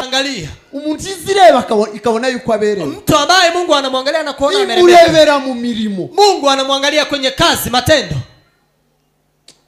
Angalia. Umuntu izireba ikabona yuko aberewe. Mtu ambaye Mungu anamwangalia na kuona amerembeka. Imurebera mu mirimo. Mungu anamwangalia kwenye kazi, matendo.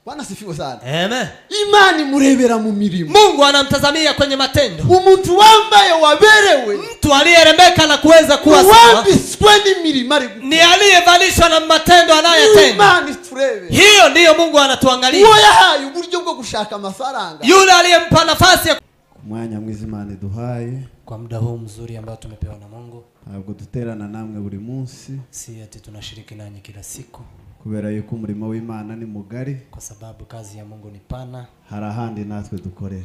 Bwana sifiwe sana. Amen. Imana imurebera mu mirimo. Mungu anamtazamia kwenye matendo. Umuntu wambaye waberewe. Mtu aliyerembeka na kuweza kuwa sawa. Wambitswe n'imirimo ari gukora. Ni aliyevalishwa na matendo anayotenda. Imana iturebe. Hiyo ndiyo Mungu anatuangalia. Uwo yahaye uburyo bwo gushaka amafaranga. Yule aliyempa nafasi ya mwanya mwiza Imana iduhaye. Kwa muda huu mzuri ambao tumepewa na Mungu. Ntabwo duterana namwe buri munsi. Si ati tunashiriki nanyi kila siku. Kubera yuko umurimo w'Imana ni mugari. Kwa sababu kazi ya Mungu ni pana. Hari ahandi natwe dukorera.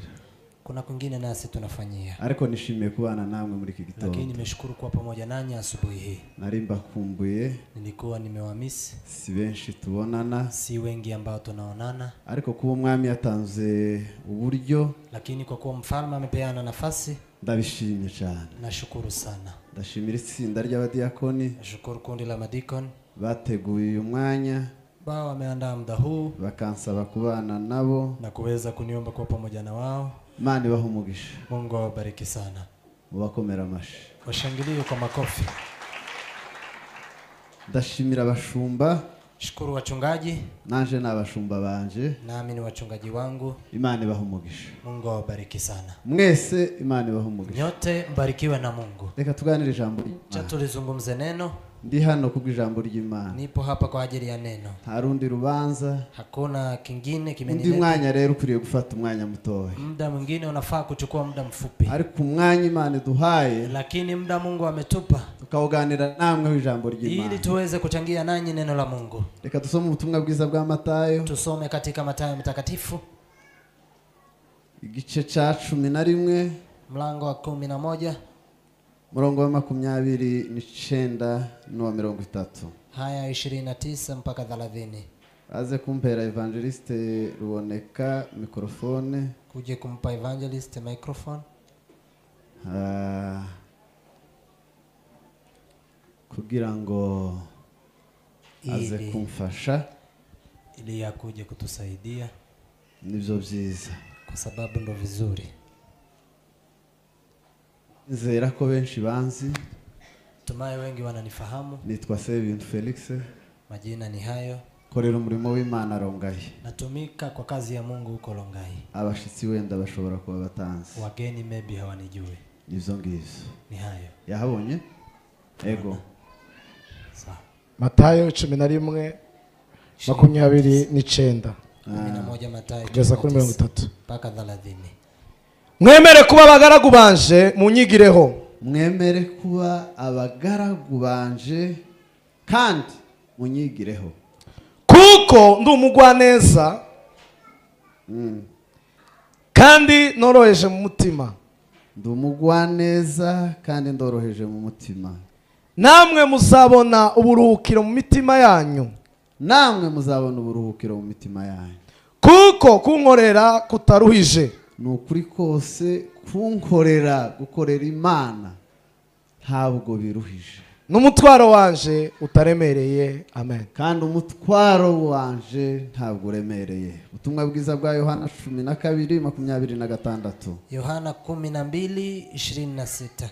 Kuna kwingine nasi tunafanyia. Ariko nishimiye kubana namwe muri iki gitondo. Lakini nimeshukuru kuwa pamoja nanyi asubuhi hii. Nari mbakumbuye. Nilikuwa nimewamisi. Si benshi tubonana. Si wengi ambao tunaonana. Ariko kuba umwami yatanze uburyo. Lakini kwa kuwa mfalme amepeana nafasi. Ndabishimye cyane. Nashukuru sana. Ndashimira itsinda ry'abadiakoni. Nashukuru kundi la madikoni. Bateguye uyu mwanya. Bao wameandaa muda huu. Bakansaba kubana nabo. Na kuweza kuniomba kuwa pamoja na wao. Imana ibahe umugisha. Mungu awabariki sana. Mubakomera amashi. Washangilie kwa makofi. Ndashimira abashumba. Shukuru wachungaji. Nanje n'abashumba banje. Nami ni wachungaji wangu. Imana ibahe umugisha. Mungu awabariki sana. Mwese Imana ibahe umugisha. Nyote mbarikiwe na Mungu. Reka tuganire ijambo. Cha tulizungumze neno. Ndi hano kubw'ijambo ry'Imana. Nipo hapa kwa ajili ya neno. Nta rundi rubanza. Hakuna kingine kimenileta. Undi mwanya rero ukwiriye gufata umwanya mutoya. Muda mwingine unafaa kuchukua muda mfupi. Ariko umwanya Imana iduhaye. Lakini muda Mungu ametupa. Tukawuganira namwe ijambo ry'Imana. Ili tuweze kuchangia nanyi neno la Mungu. Reka tusome ubutumwa bwiza bwa Matayo. Tusome katika Matayo mtakatifu. Igice cha 11. Mlango wa 11. Murongo wa 29 n'uwa 30. Haya 29 mpaka 30. Aze kumpera Evangeliste Ruboneka mikrofone. Kuje kumpa Evangelist microphone. Kugira ngo aze kumfasha ili akuje kutusaidia. Nibyo byiza. Kwa sababu ndo vizuri. Nzera ko benshi banzi. Tumaye wengi wananifahamu. Nitwa Sebintu Felix. Majina ni hayo. Korera umurimo w'Imana Rongai. Natumika kwa kazi ya Mungu huko Rongai. Abashitsi wenda bashobora kuba batanzi. Wageni maybe hawanijui. Nizo ngizo. Ni hayo. Yahabonye? Ego. Sawa. Matayo 11 29. 11 Matayo. Kugeza kuri 30. Mpaka 30. Mwemere kuba abagaragu banje munyigireho. Mwemere kuba abagaragu banje kandi munyigireho. Kuko ndi umugwaneza kandi noroheje mu mutima. Ndi umugwaneza kandi ndoroheje mu mutima. Namwe muzabona uburuhukiro mu mitima yanyu. Namwe muzabona uburuhukiro mu mitima yanyu. Kuko kunkorera kutaruhije. Nukuri kose kunkorera gukorera Imana ntabwo biruhije. N'umutwaro wanje utaremereye. Amen. Kandi umutwaro wanje ntabwo uremereye. Ubutumwa bwiza bwa Yohana 12:26. Yohana 12:26.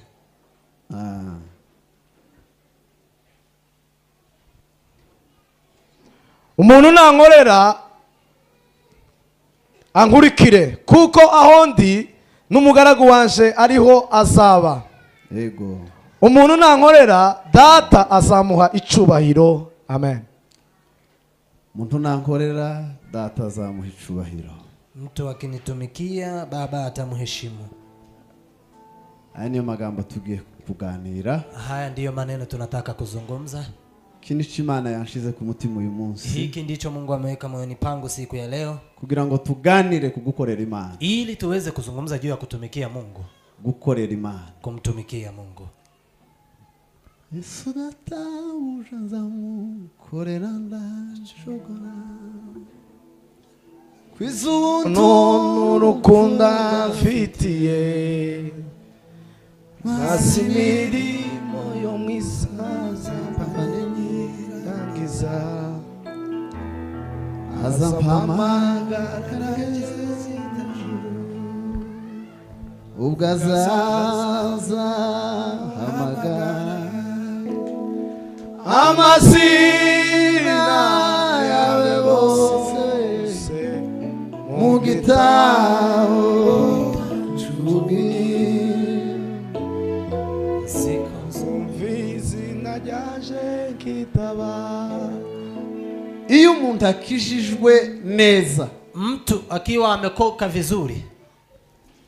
Umuntu nankorera ankurikire kuko aho ndi n'umugaragu wanje ariho azaba. Yego. Umuntu nankorera data azamuha icubahiro. Amen. Umuntu nankorera data azamuha icubahiro. Mtu akinitumikia baba atamheshimu. Aya niyo magambo tugiye kuganira. Haya ndiyo maneno tunataka kuzungumza. Iki nico Imana yanshize ku mutima uyu munsi. Hiki ndicho Mungu ameweka moyoni pangu siku ya leo. Kugira ngo tuganire kugukorera Imana. Ili tuweze kuzungumza juu ya kutumikia Mungu. Gukorera Imana. Kumtumikia Mungu. Yesu databuja nzamukorera ndashobora. None urukundo mfitiye nasi imirimo yo mu isaza ndangiza azampamagara. Ubwo azaza hamagara amazina yawe bose mu gitabo cy'ubugingo. Iyo umuntu akijijwe neza, mtu akiwa amekoka vizuri,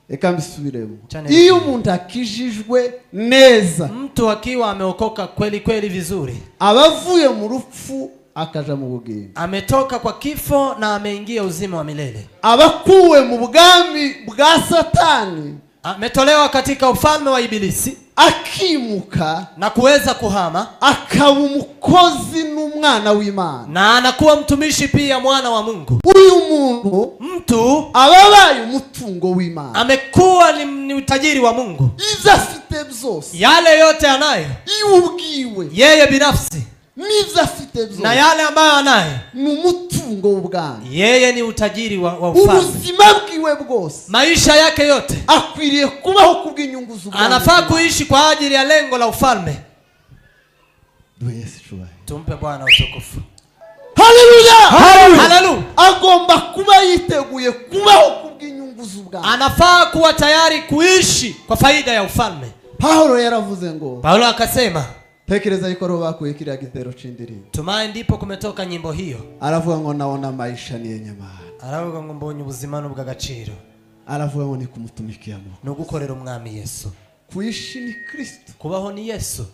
reka mbisubiremo, iyo umuntu akijijwe neza, mtu akiwa ameokoka kweli kweli vizuri, abavuye mu rupfu akaja mu bugingo, ametoka kwa kifo na ameingia uzima wa milele, abakuwe mu bwami bwa Satani, ametolewa katika ufalme wa ibilisi, akimuka na kuweza kuhama, akaba umukozi n'umwana w'Imana, na anakuwa mtumishi pia mwana wa Mungu. Uyu muntu, mtu ababaye umutungo w'Imana, amekuwa ni utajiri wa Mungu. Ibyo afite byose, yale yote anayo, iwe yeye binafsi, n'ibyo afite byose, na yale ambayo anayo, ni umutungo w'ubwami. Yeye ni utajiri wa ufalme. Ubuzima bwiwe bwose, maisha yake yote, akwiriye kubaho kubw'inyungu z'ubwami. Anafaa kuishi kwa ajili ya lengo la ufalme. Tumpe Bwana utukufu. Haleluya! Haleluya! Agomba kuba yiteguye kubaho kubw'inyungu z'ubwami. Anafaa kuwa tayari kuishi kwa faida ya ufalme. Paulo yaravuze ngo, Paulo akasema, tekereza yuko roho bakuye kiriya gitero c'indirimbo. Tumai ndipo kumetoka nyimbo hiyo. Aravuga ngo naona maisha ni yenye maana. Aravuga ngo mbonye ubuzima n'ubw'agaciro. Aravuga ngo ni kumutumikia Mungu. No gukorera umwami Yesu. Kuishi ni Kristo. Kubaho ni Yesu.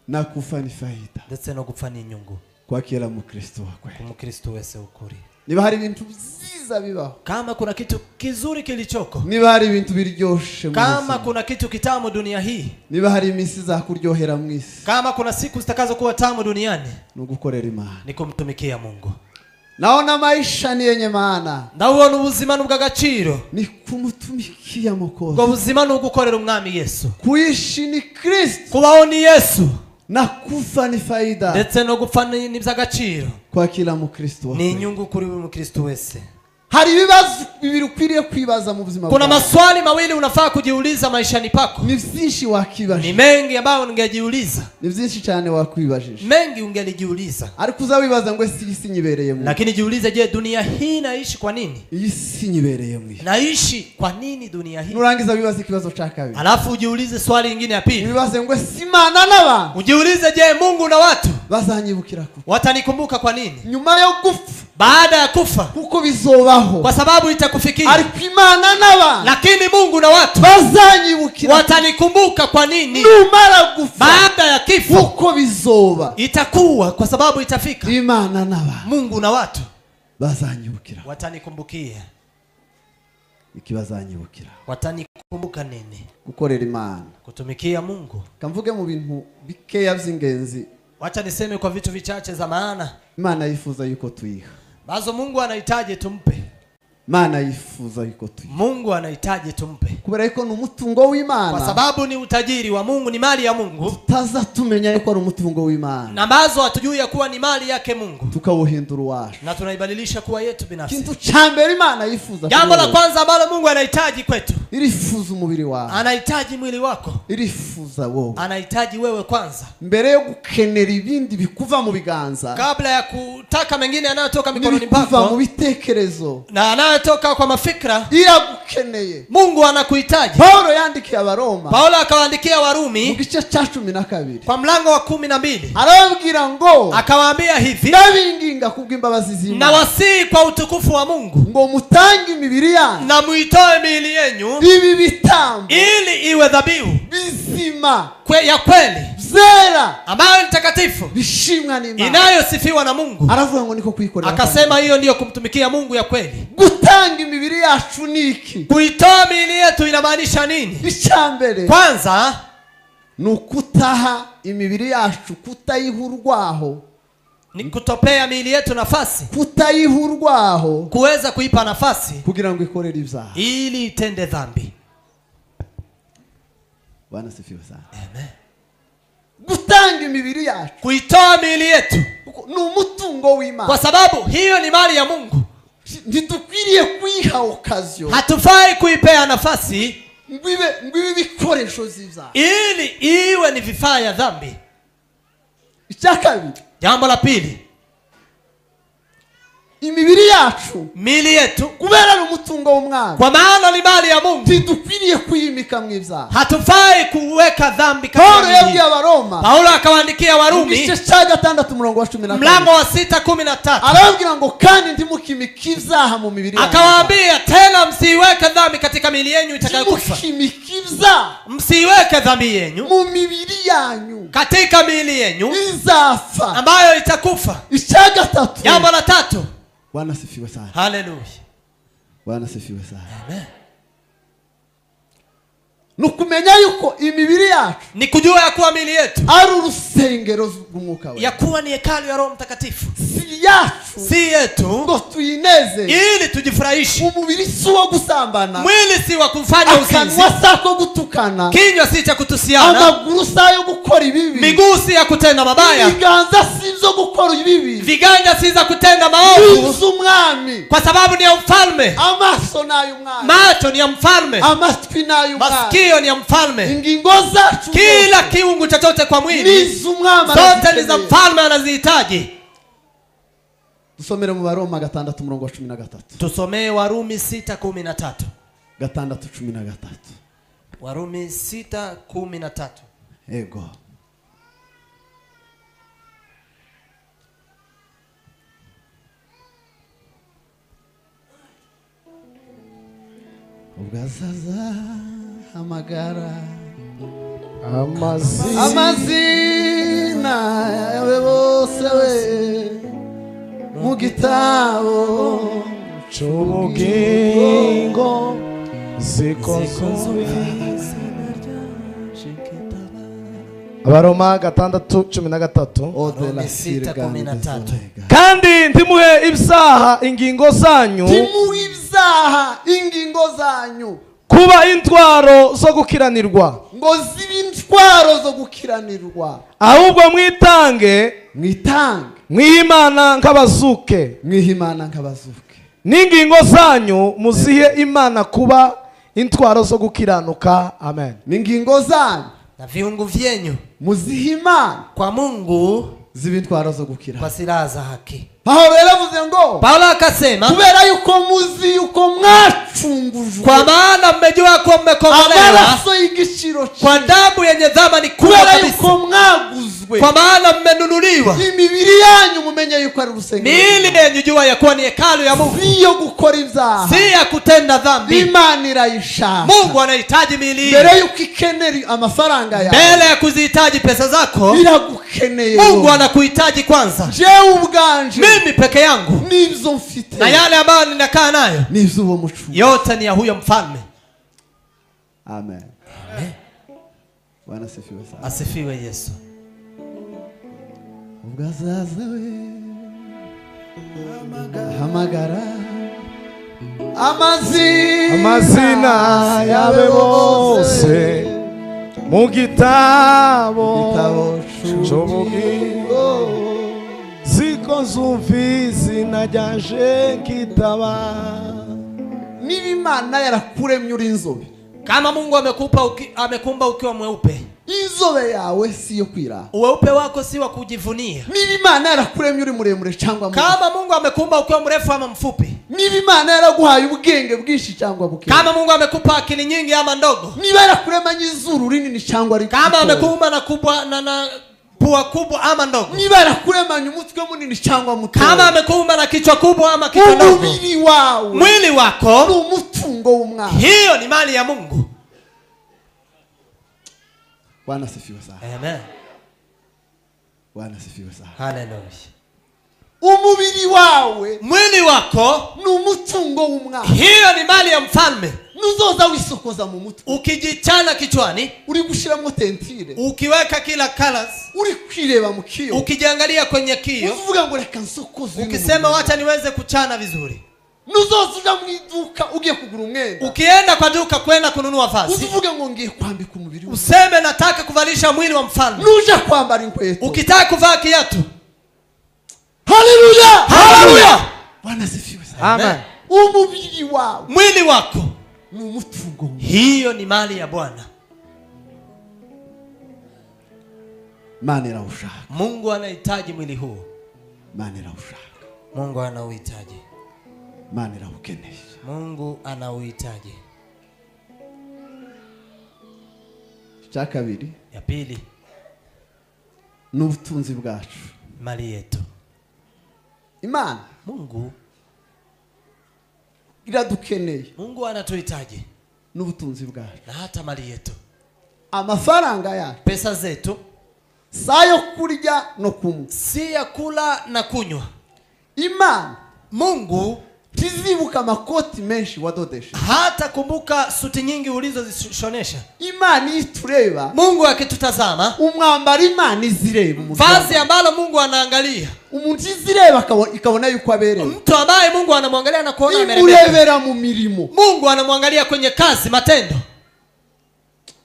Na kufa ni faida. Ndetse no gupfa ni inyungu. Kwa kila Mkristo wa kweli. Ku Mkristo wese ukuri. Niba hari ibintu byiza bibaho, kama kuna kitu kizuri kilichoko, niba hari ibintu biryoshe, kama kuna kitu kitamu dunia hii, niba hari iminsi izakuryohera mu isi, kama kuna siku zitakazokuwa tamu duniani, ni ugukorera Imana, ni kumtumikia Mungu. Naona maisha ni yenye maana. Ndabona ubuzima n'ubw'agaciro, ni kumutumikia Mwokozi. Ubwo buzima ni ugukorera umwami Yesu. Kuishi ni Kristo. Kubaho ni Yesu. Na kufa ni faida. Ndetse no gupfa ni iby'agaciro. Kwa kila Mkristo. Ni inyungu kuri buri Mkristo wese. Hari ibibazo bibiri ukwiriye kwibaza mu buzima Kuna bwawe. maswali mawili unafaa kujiuliza maishani pako. Ni byinshi wakibajije. Ni mengi ambayo ungejiuliza. Ni byinshi cyane wakwibajije. Mengi ungelijiuliza. Ariko uzawibaza ngo ese iyi si nyibereye mu. Lakini jiulize, je, dunia hii naishi kwa nini? Iyi si nyibereye mu. Naishi kwa nini dunia hii? Nurangiza wibaze ikibazo cha kabiri. Alafu ujiulize swali lingine ya pili. Wibaze ngo ese Imana n'abantu. Ujiulize, je, Mungu na watu bazanyibukira ku. Watanikumbuka kwa nini? Nyuma yo gupfa, baada ya kufa, kuko bizobaho, kwa sababu itakufikia. Ariko Imana n'abantu, lakini Mungu na watu bazanyibukira, watanikumbuka kwa nini? Numara gupfa, baada ya kifo, kuko bizoba, itakuwa, kwa sababu itafika. Imana n'abantu, Mungu na watu bazanyibukira, watanikumbukia. Ikibazanyibukira, watanikumbuka nini? Gukorera Imana, kutumikia Mungu. Kamvuge mu bintu bikeya by'ingenzi. Wacha niseme kwa vitu vichache za maana. Imana yifuza yuko tuyiha. Bazo Mungu anahitaji tumpe. Imana yifuza yuko tuyiha. Mungu anahitaji tumpe. Kubera yuko ni umutungo w'Imana. Kwa sababu ni utajiri wa Mungu, ni mali ya Mungu. Tutaza tumenya yuko ari umutungo w'Imana. Na ambazo hatujui ya kuwa ni mali yake Mungu. Tukawuhindura uwacu. Na tunaibadilisha kuwa yetu binafsi. Kintu cha mbere Imana yifuza. Jambo la kwanza ambalo Mungu anahitaji kwetu. Irifuza umubiri wawe. Anahitaji mwili wako. Irifuza wowe. Anahitaji wewe kwanza. Mbere yo gukenera ibindi bikuva mu biganza. Kabla ya kutaka mengine yanayotoka mikononi pako. Bikuva mu bitekerezo. Na yanayotoka kwa mafikra. Iragukeneye. Mungu anakuhitaji. Paulo yandikiye Abaroma. Paulo akawaandikia Warumi. Mu gice cha 12. Kwa mlango wa 12. Arababwira ngo, akawaambia hivi, ndabinginga kubw'imbabazi z'Imana. Na wasii kwa utukufu wa Mungu. Ngo mutange imibiri yanyu. Na muitoe miili yenyu. Ibi bitambo, ili iwe dhabihu bizima, ya kweli, zera, ambayo ni takatifu, bishimwa n'Imana, inayosifiwa na Mungu. Aravuga ngo niko kuyikorera. Akasema hiyo ndiyo kumtumikia Mungu ya kweli. Gutanga imibiri yacu niki? Kuitoa miili yetu inamaanisha nini? Icyambere, kwanza ni ukutaha imibiri yacu, kutayihurwaho, ni kutopea miili yetu nafasi, kutayihurwaho, kuweza kuipa nafasi kugira ngo ikorere ibyaha, ili itende dhambi. Bwana sifiwe sana. Amen. Gutanga imibiri yacu, kuitoa miili yetu, ni umutungo w'Imana. Kwa sababu hiyo ni mali ya Mungu. Ntitukwiriye kuyiha okazio. Hatufai kuipea nafasi. Ngwibe ibikoresho z'ibyaha, ili iwe ni vifaa ya dhambi. Icya kabiri, jambo la pili, imibiri yacu, miili yetu, kubera ari umutungo w'umwami, kwa maana ni mali ya Mungu, ntidukwiriye kuyimika mu ibyaha. Hatufai kuweka dhambi katika Paulo miili. yabwiye Abaroma, Paulo akawaandikia Warumi igice cya 6 umurongo wa 12, mlango wa 6:13, arababwira ngo kandi ntimukimike ibyaha mu mibiri yanyu. Akawaambia tena msiiweke dhambi katika miili yenu itakayokufa. Ntimukimike ibyaha, msiiweke dhambi yenu mu mibiri yanyu, katika miili yenu izafa, ambayo itakufa. Icya gatatu, jambo la tatu. Bwana sifiwe sana. Haleluya. Bwana sifiwe sana. Amen. Nukumenya yuko imibiri yacu, ni kujua ya kuwa miili yetu ari urusengero rw'umwuka we, ya kuwa ni hekalu ya Roho Mtakatifu, si yacu, si yetu, ngo tuyineze ili tujifurahishe. Umubiri si uwo gusambana, mwili si wa kufanya uzinzi, akanwa si ako gutukana, kinywa si cha kutusiana, amaguru si ayo gukora ibibi, miguu si ya kutenda mabaya, ibiganza si ibyo gukora ibibi, viganja si za kutenda maovu, iz'umwami, kwa sababu ni ya mfalme. Amaso ni ay'umwami, macho ni ya mfalme, amatwi ni ay'umwami, masikio ni ya mfalme, ingingo zacu, kila kiungo chochote kwa mwili, zote ni za mfalme, anazihitaji. Tusomere mu Baroma 6 umurongo wa 13. Tusomee Warumi 6:13. 6:13. Warumi 6:13. Ego. Ubwazaza hamagara amazina yawe bose we mu gitabo cy'ubugingo zikozwe. Abaroma 6:13. Kandi ntimuhe ibyaha ingingo zanyu, ntimuhe ibyaha ingingo zanyu kuba intwaro zo gukiranirwa, ngo zibe intwaro zo gukiranirwa, ahubwo mwitange, mwitange mwihe Imana nk'abazuke, mwihe Imana nk'abazuke, n'ingingo zanyu muzihe Imana kuba intwaro zo gukiranuka. Amen. N'ingingo zanyu na viungo vyenyu muzihe Imana kwa Mungu zibe intwaro zo gukiranuka, kwa silaha za haki. Paulo yaravuze ngo, Paulo akasema, kubera yuko muzi yuko mwacungujwe, kwa maana mmejua kuwa mmekombolewa, amaraso y'igiciro kwa damu yenye thamani kubwa kubera kabisa, yuko mwaguzwe, kwa maana mmenunuliwa, imibiri yanyu mumenye yuko ari urusengero, miili yenyu jua ya kuwa ni hekalu ya Mungu, si yo gukora ibyaha, si ya kutenda dhambi. Imana irayishaka. Mungu anahitaji miili mbere hiyo, yuko ikenera amafaranga yawe, mbele ya kuzihitaji pesa zako, iragukeneye. Mungu anakuhitaji kwanza. Jewe ubwanje, mimi peke yangu, n'ibyo mfite, na yale ambayo ninakaa nayo, n'izuwo mucu, yote ni ya huyo mfalme. Amen. Amen. Bwana asifiwe sana. Asifiwe Yesu. Ubwazaza we hamagara amazina yawe bose mu gitabo cy'ubugingo, ziko zumva izina ryanje nkitaba. Niba Imana yarakuremye uri inzobe, kama Mungu amekupa amekumba ukiwa mweupe, inzobe yawe si yo kwirata, uweupe wako si wa kujivunia. Niba Imana yarakuremye uri muremure cyangwa mugufi, kama Mungu amekumba ukiwa mrefu ama mfupi, niba Imana yaraguhaye ubwenge bwinshi cyangwa buke, kama Mungu amekupa akili nyingi ama ndogo, niba yarakuremanye izuru rinini cyangwa rito, kama amekuumba na kubwa na pua kubwa ama ndogo, niba yarakuremanye umutwe munini cyangwa muto, kama amekuumba na kichwa kubwa ama kichwa ndogo, umubiri wawe, mwili wako ni umutungo w'umwami, hiyo ni mali ya Mungu. Bwana asifiwe sana. Amen. Bwana asifiwe sana. Haleluya. Umubiri wawe, mwili wako ni umutungo w'umwami, hiyo ni mali ya mfalme. Nuzoza wisokoza mu mutwe, ukijichana kichwani, uri gushiramo tentire, ukiweka kila colors, uri kwireba mu kiyo, ukijiangalia kwenye kiyo, uvuga ngo reka nsokoze, ukisema wacha niweze kuchana vizuri. Nuzoza uja mu iduka ugiye kugura umwenda, ukienda kwa duka kwenda kununua vazi, uvuge ngo ngiye kwambika umubiri, useme nataka kuvalisha mwili wa mfalme. Nuja kwambara inkweto, ukitaka kuvaa kiatu. Haleluya, haleluya. Bwana asifiwe sana. Amen. Umubiri wawe, mwili wako Ni umutungo. Hiyo ni mali ya Bwana. Imana irawushaka. Mungu anahitaji mwili huu. Imana irawushaka. Mungu anauhitaji. Imana irawukeneye. Mungu anauhitaji. Icya kabiri. Ya pili. Ni ubutunzi bwacu. Mali yetu. Imana. Mungu iradukeneye. Mungu anatuhitaji. N'ubutunzi bwacu. Na hata mali yetu. Amafaranga yacu. Pesa zetu. Sayo kurya no kunywa. Si ya kula na kunywa. Imana. Mungu tizibuka makoti menshi wadodesha. Hata kumbuka suti nyingi ulizozishonesha. Imana itureba. Mungu akitutazama. Umwambaro Imana izireba. Vazi ambalo Mungu anaangalia. Umuntu izireba ikabona yuko aberewe. Mtu ambaye Mungu anamwangalia na kuona amerembeka. Imurebera mu mirimo. Mungu anamwangalia kwenye kazi, matendo.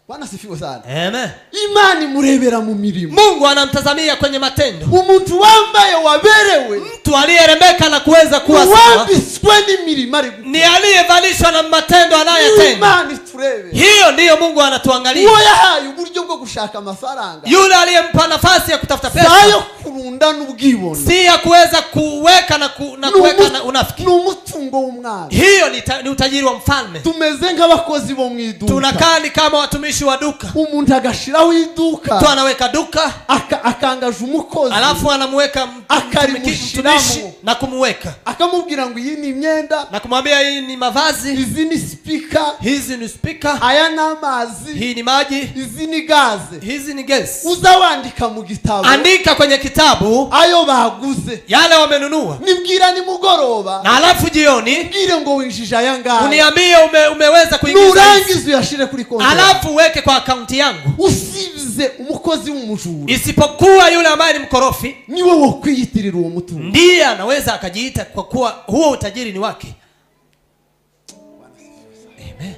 Bwana sifiwe sana. Amen. Imana imurebera mu mirimo. Mungu anamtazamia kwenye matendo. Umuntu wambaye waberewe. Mtu aliyerembeka na kuweza kuwa sawa. Wambitswe n'imirimo ari gukora. Ni aliyevalishwa na matendo anayotenda. Imana iturebe. Hiyo ndiyo Mungu anatuangalia. Uwo yahaye uburyo bwo gushaka amafaranga. Yule aliyempa nafasi ya kutafuta pesa. Sayo kurunda n'ubwibone. Si ya kuweza kuweka na kuweka na unafiki. Ni umutungo w'umwami. Hiyo ni utajiri wa mfalme. Tumeze nk'abakozi bo mu iduka. Tunakaa ni kama watumishi wa duka. Umuntu agashiraho iduka. Mtu anaweka duka, akangaje umukozi. Alafu anamweka mtumishi na kumweka. Akamubwira ngo iyi ni imyenda, na kumwambia hii ni mavazi, izi ni speaker, hizi ni speaker, aya ni amazi, hii ni maji, izi ni gaze, hizi ni gas. Uzawandika mu gitabo. Andika kwenye kitabu ayo baguze, yale wamenunua. Nibwira ni mugoroba. Na alafu jioni nibwire ngo winjije aya ngaya. Uniambie umeweza kuingiza. Nurangiza uyashire kuri konti. Alafu uweke kwa akaunti yangu. Usize umukozi w'umujura. Isipokuwa yule ambaye ni mkorofi, niwe wo kwiyitirira uwo mutungo. Ndiye anaweza akajiita kwa kuwa huo utajiri ni wake. Amen.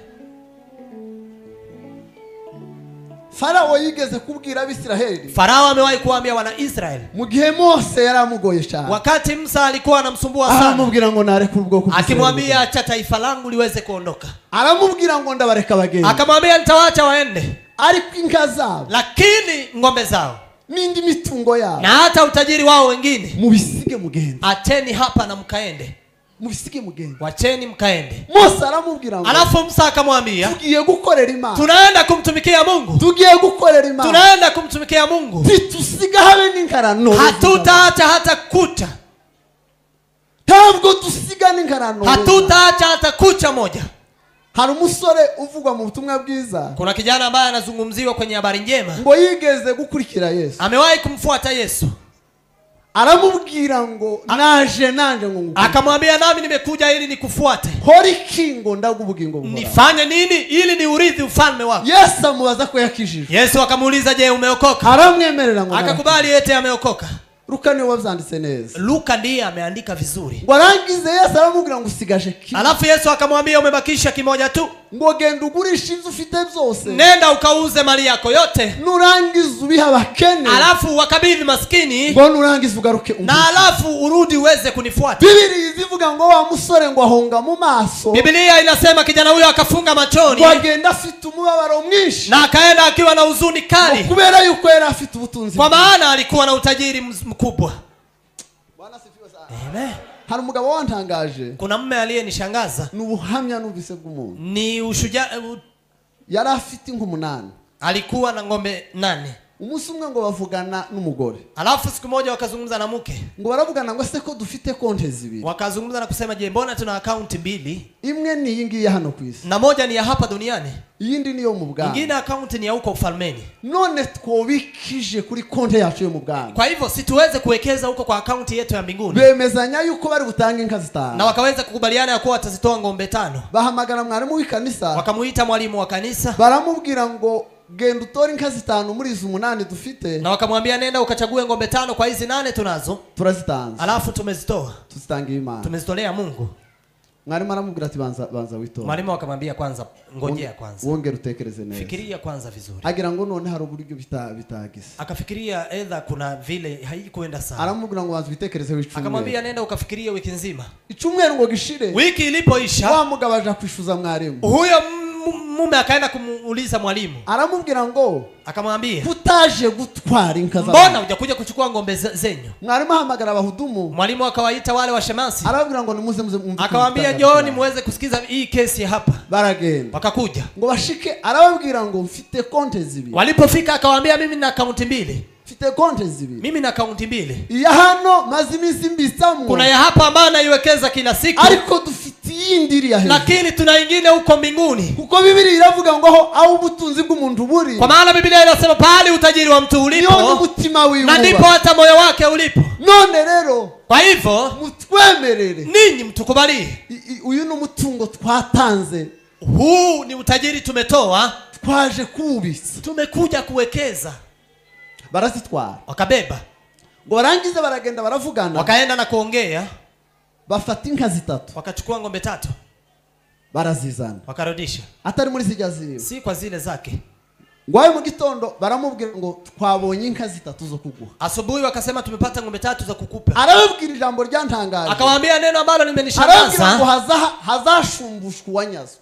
Farao yigeze kubwira Abisiraheli. Farao amewahi kuambia wana Israeli. Mu gihe Mose yaramugoye cyane. Wakati Musa alikuwa anamsumbua sana. Aramubwira ngo nareke ubwoko bw'Isiraheli. Akimwambia acha taifa langu liweze kuondoka. Aramubwira ngo ndabareka bagende. Akamwambia nitawaacha waende. Ariko inka zabo, lakini ng'ombe zao, n'indi mitungo yabo, na hata utajiri wao wengine, mubisige mugende. Acheni hapa na mkaende. Mubisige mugende. Wacheni mkaende. Mose aramubwira ngo, alafu Musa akamwambia, tugiye gukorera Imana. Tunaenda kumtumikia Mungu. Tugiye gukorera Imana. Tunaenda kumtumikia Mungu. Titusiga habe n'inkarano. Hatutaacha hata kucha. Ntabwo dusiga n'inkarano. Hatutaacha hata kucha moja. Hari umusore uvugwa mu butumwa bwiza. Kuna kijana ambaye anazungumziwa kwenye habari njema. Ngo yigeze gukurikira Yesu. Amewahi kumfuata Yesu. Aramubwira ngo naje nanje ngo ngukurikire. Akamwambia nami nimekuja ili nikufuate. Hori kingo ndagubugingo buhora. Nifanye nini ili niurithi ufalme wako? Yesu amubaza ko yakijijwe. Yesu akamuuliza je, umeokoka? Aramwemerera ngo akakubali ete ameokoka. Luka niwe wabyanditse neza. Luka ndiye ameandika vizuri. Ngo arangize Yesu aramubwira ngo usigaje kimwe. Alafu Yesu akamwambia umebakisha kimoja tu. Ngo genda ugurishe inzu ufite byose. Nenda ukauze mali yako yote. Nurangiza ubihe abakene. Alafu wakabidhi maskini. Ngo nurangiza ugaruke umbi. Na alafu urudi uweze kunifuata. Biblia izivuga ngo wa musore ngo ahonga mu maso. Biblia inasema kijana huyo akafunga machoni. Ngo agenda afite umubabaro mwinshi. Na akaenda akiwa na huzuni kali. Kubera yuko yari afite ubutunzi. Kwa maana alikuwa na utajiri mkubwa. Bwana sifiwe sana. Amen. Hari umugabo wantangaje. Kuna mume aliyenishangaza. Ni ubuhamya numvise bw'umuntu. Ni ushujaa. Yari afite inka 8. Alikuwa na ng'ombe 8. Umunsi umwe ngo bavugana n'umugore. Alafu siku moja wakazungumza na mke. Ngo baravugana ngo se ko dufite konti zibiri. Wakazungumza na kusema je, mbona tuna account mbili? Imwe ni iyi ngiyi hano ku isi. Na moja ni ya hapa duniani. Iyindi ni yo mu bwami. Ingine account ni ya huko ufalmeni. None twobikije kuri konti yacu yo mu bwami. Kwa hivyo si tuweze kuwekeza huko kwa account yetu ya mbinguni. Bemezanya yuko bari butange inka 5. Na wakaweza kukubaliana ya kuwa watazitoa ng'ombe 5. Bahamagara mwarimu w'ikanisa. Wakamuita mwalimu wa kanisa. Baramubwira ngo genda utore inka 5 muri izo 8 dufite. Na wakamwambia nenda ukachague ng'ombe 5 kwa hizi 8 tunazo. Turazitanze. Alafu tumezitoa. Tuzitangiye Imana. Tumezitolea Mungu. Mwarimu aramubwira ati banza witonde. Mwalimu akamwambia kwanza ngojea kwanza. Wongere utekereze neza. Fikiria kwanza vizuri. Agira ngo none hari uburyo bitagize. Akafikiria either kuna vile haikuenda sawa. Aramubwira ngo banza witekereze w'icyumweru. Akamwambia nenda ukafikiria wiki nzima. Icyumweru ngo gishire. Wiki ilipoisha wa mugabo aja kwishuza mwarimu. Huyo mume akaenda kumuuliza mwalimu. Aramubwira ngo akamwambia kutaje gutwara inka za. Mbona hujakuja kuchukua ngombe zenyu? Mwalimu ahamagara abahudumu. Mwalimu akawaita wale washemasi. Arababwira ngo nimuze muze mwumve. Akawaambia njooni muweze kusikiza hii kesi hapa. Baragenda. Wakakuja. Ngo bashike arababwira ngo mfite konte zibiri. Walipofika akawaambia mimi na akaunti mbili. Mfite konte zibiri. Mimi na akaunti mbili. Ya hano maze iminsi mbitsamwo. Kuna ya hapa ambayo naiwekeza kila siku. Ariko dufite iyindi iri ya hejuru. Lakini tuna ingine huko mbinguni. Kuko Bibiliya iravuga ngo aho ubutunzi bw'umuntu buri. Kwa maana Biblia inasema pahali utajiri wa mtu ulipo n'umutima wiwe na ndipo hata moyo wake ulipo. None rero kwa hivyo mutwemerere ninyi mtukubalie. Uyu ni umutungo twatanze. Huu ni utajiri tumetoa. Twaje kuwubitsa. Tumekuja kuwekeza. Barazitwara. Wakabeba. Ngo barangize baragenda baravugana. Wakaenda na kuongea. Bafata inka zitatu. Wakachukua ngombe tatu. Barazizana. Wakarudisha. Atari muri zijya ziwe. Si kwa zile zake. Ngo ayo mu gitondo baramubwira ngo twabonye inka zitatu zo kuguha. Asubuhi wakasema tumepata ngombe tatu za kukupa. Arababwira ijambo ryantangaje. Akawaambia neno ambalo limenishangaza. Arababwira ngo hazashumbushwa uwanyazwe.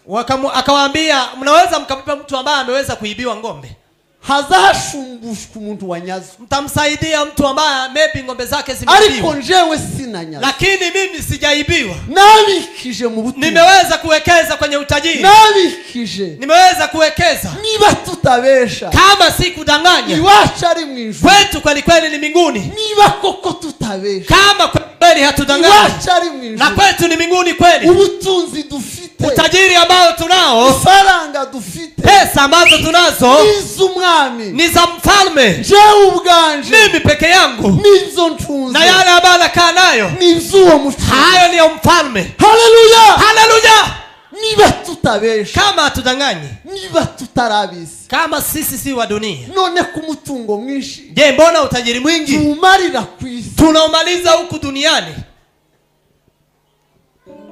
Akawaambia mnaweza mkampa mtu ambaye ameweza kuibiwa ngombe. Hazashumbushwa umuntu wanyazwe. Mtamsaidia mtu ambaye maybe ngombe zake zimeibiwa. Ariko njewe sinanyazwe. Lakini mimi sijaibiwa. Nabikije mu butunzi. Nimeweza kuwekeza kwenye utajiri. Nabikije. Nimeweza kuwekeza. Niba tutabesha. Kama si kudanganya. Iwacu ari mu ijuru. Kwetu kweli kweli ni mbinguni. Niba koko tutabesha. Kama kweli hatudanganya. Iwacu ari mu ijuru. Na kwetu ni mbinguni kweli. Ubutunzi dufite. Utajiri ambao tunao. Ifaranga dufite. Pesa ambazo tunazo. Iz'umwami. Ni za mfalme. Jewe ubwanje. Mimi peke yangu. Nizo ntunze. Na yale ambayo nakaa nayo. Ni z'uwo mutunzi. Hayo ni ya mfalme. Haleluya. Haleluya. Niba tutabesha. Kama hatudanganyi. Niba tutarabisi. Kama sisi si wa dunia. None ku mutungo mwinshi. Je, mbona utajiri mwingi? Tumarira ku isi. Tunaumaliza huku duniani.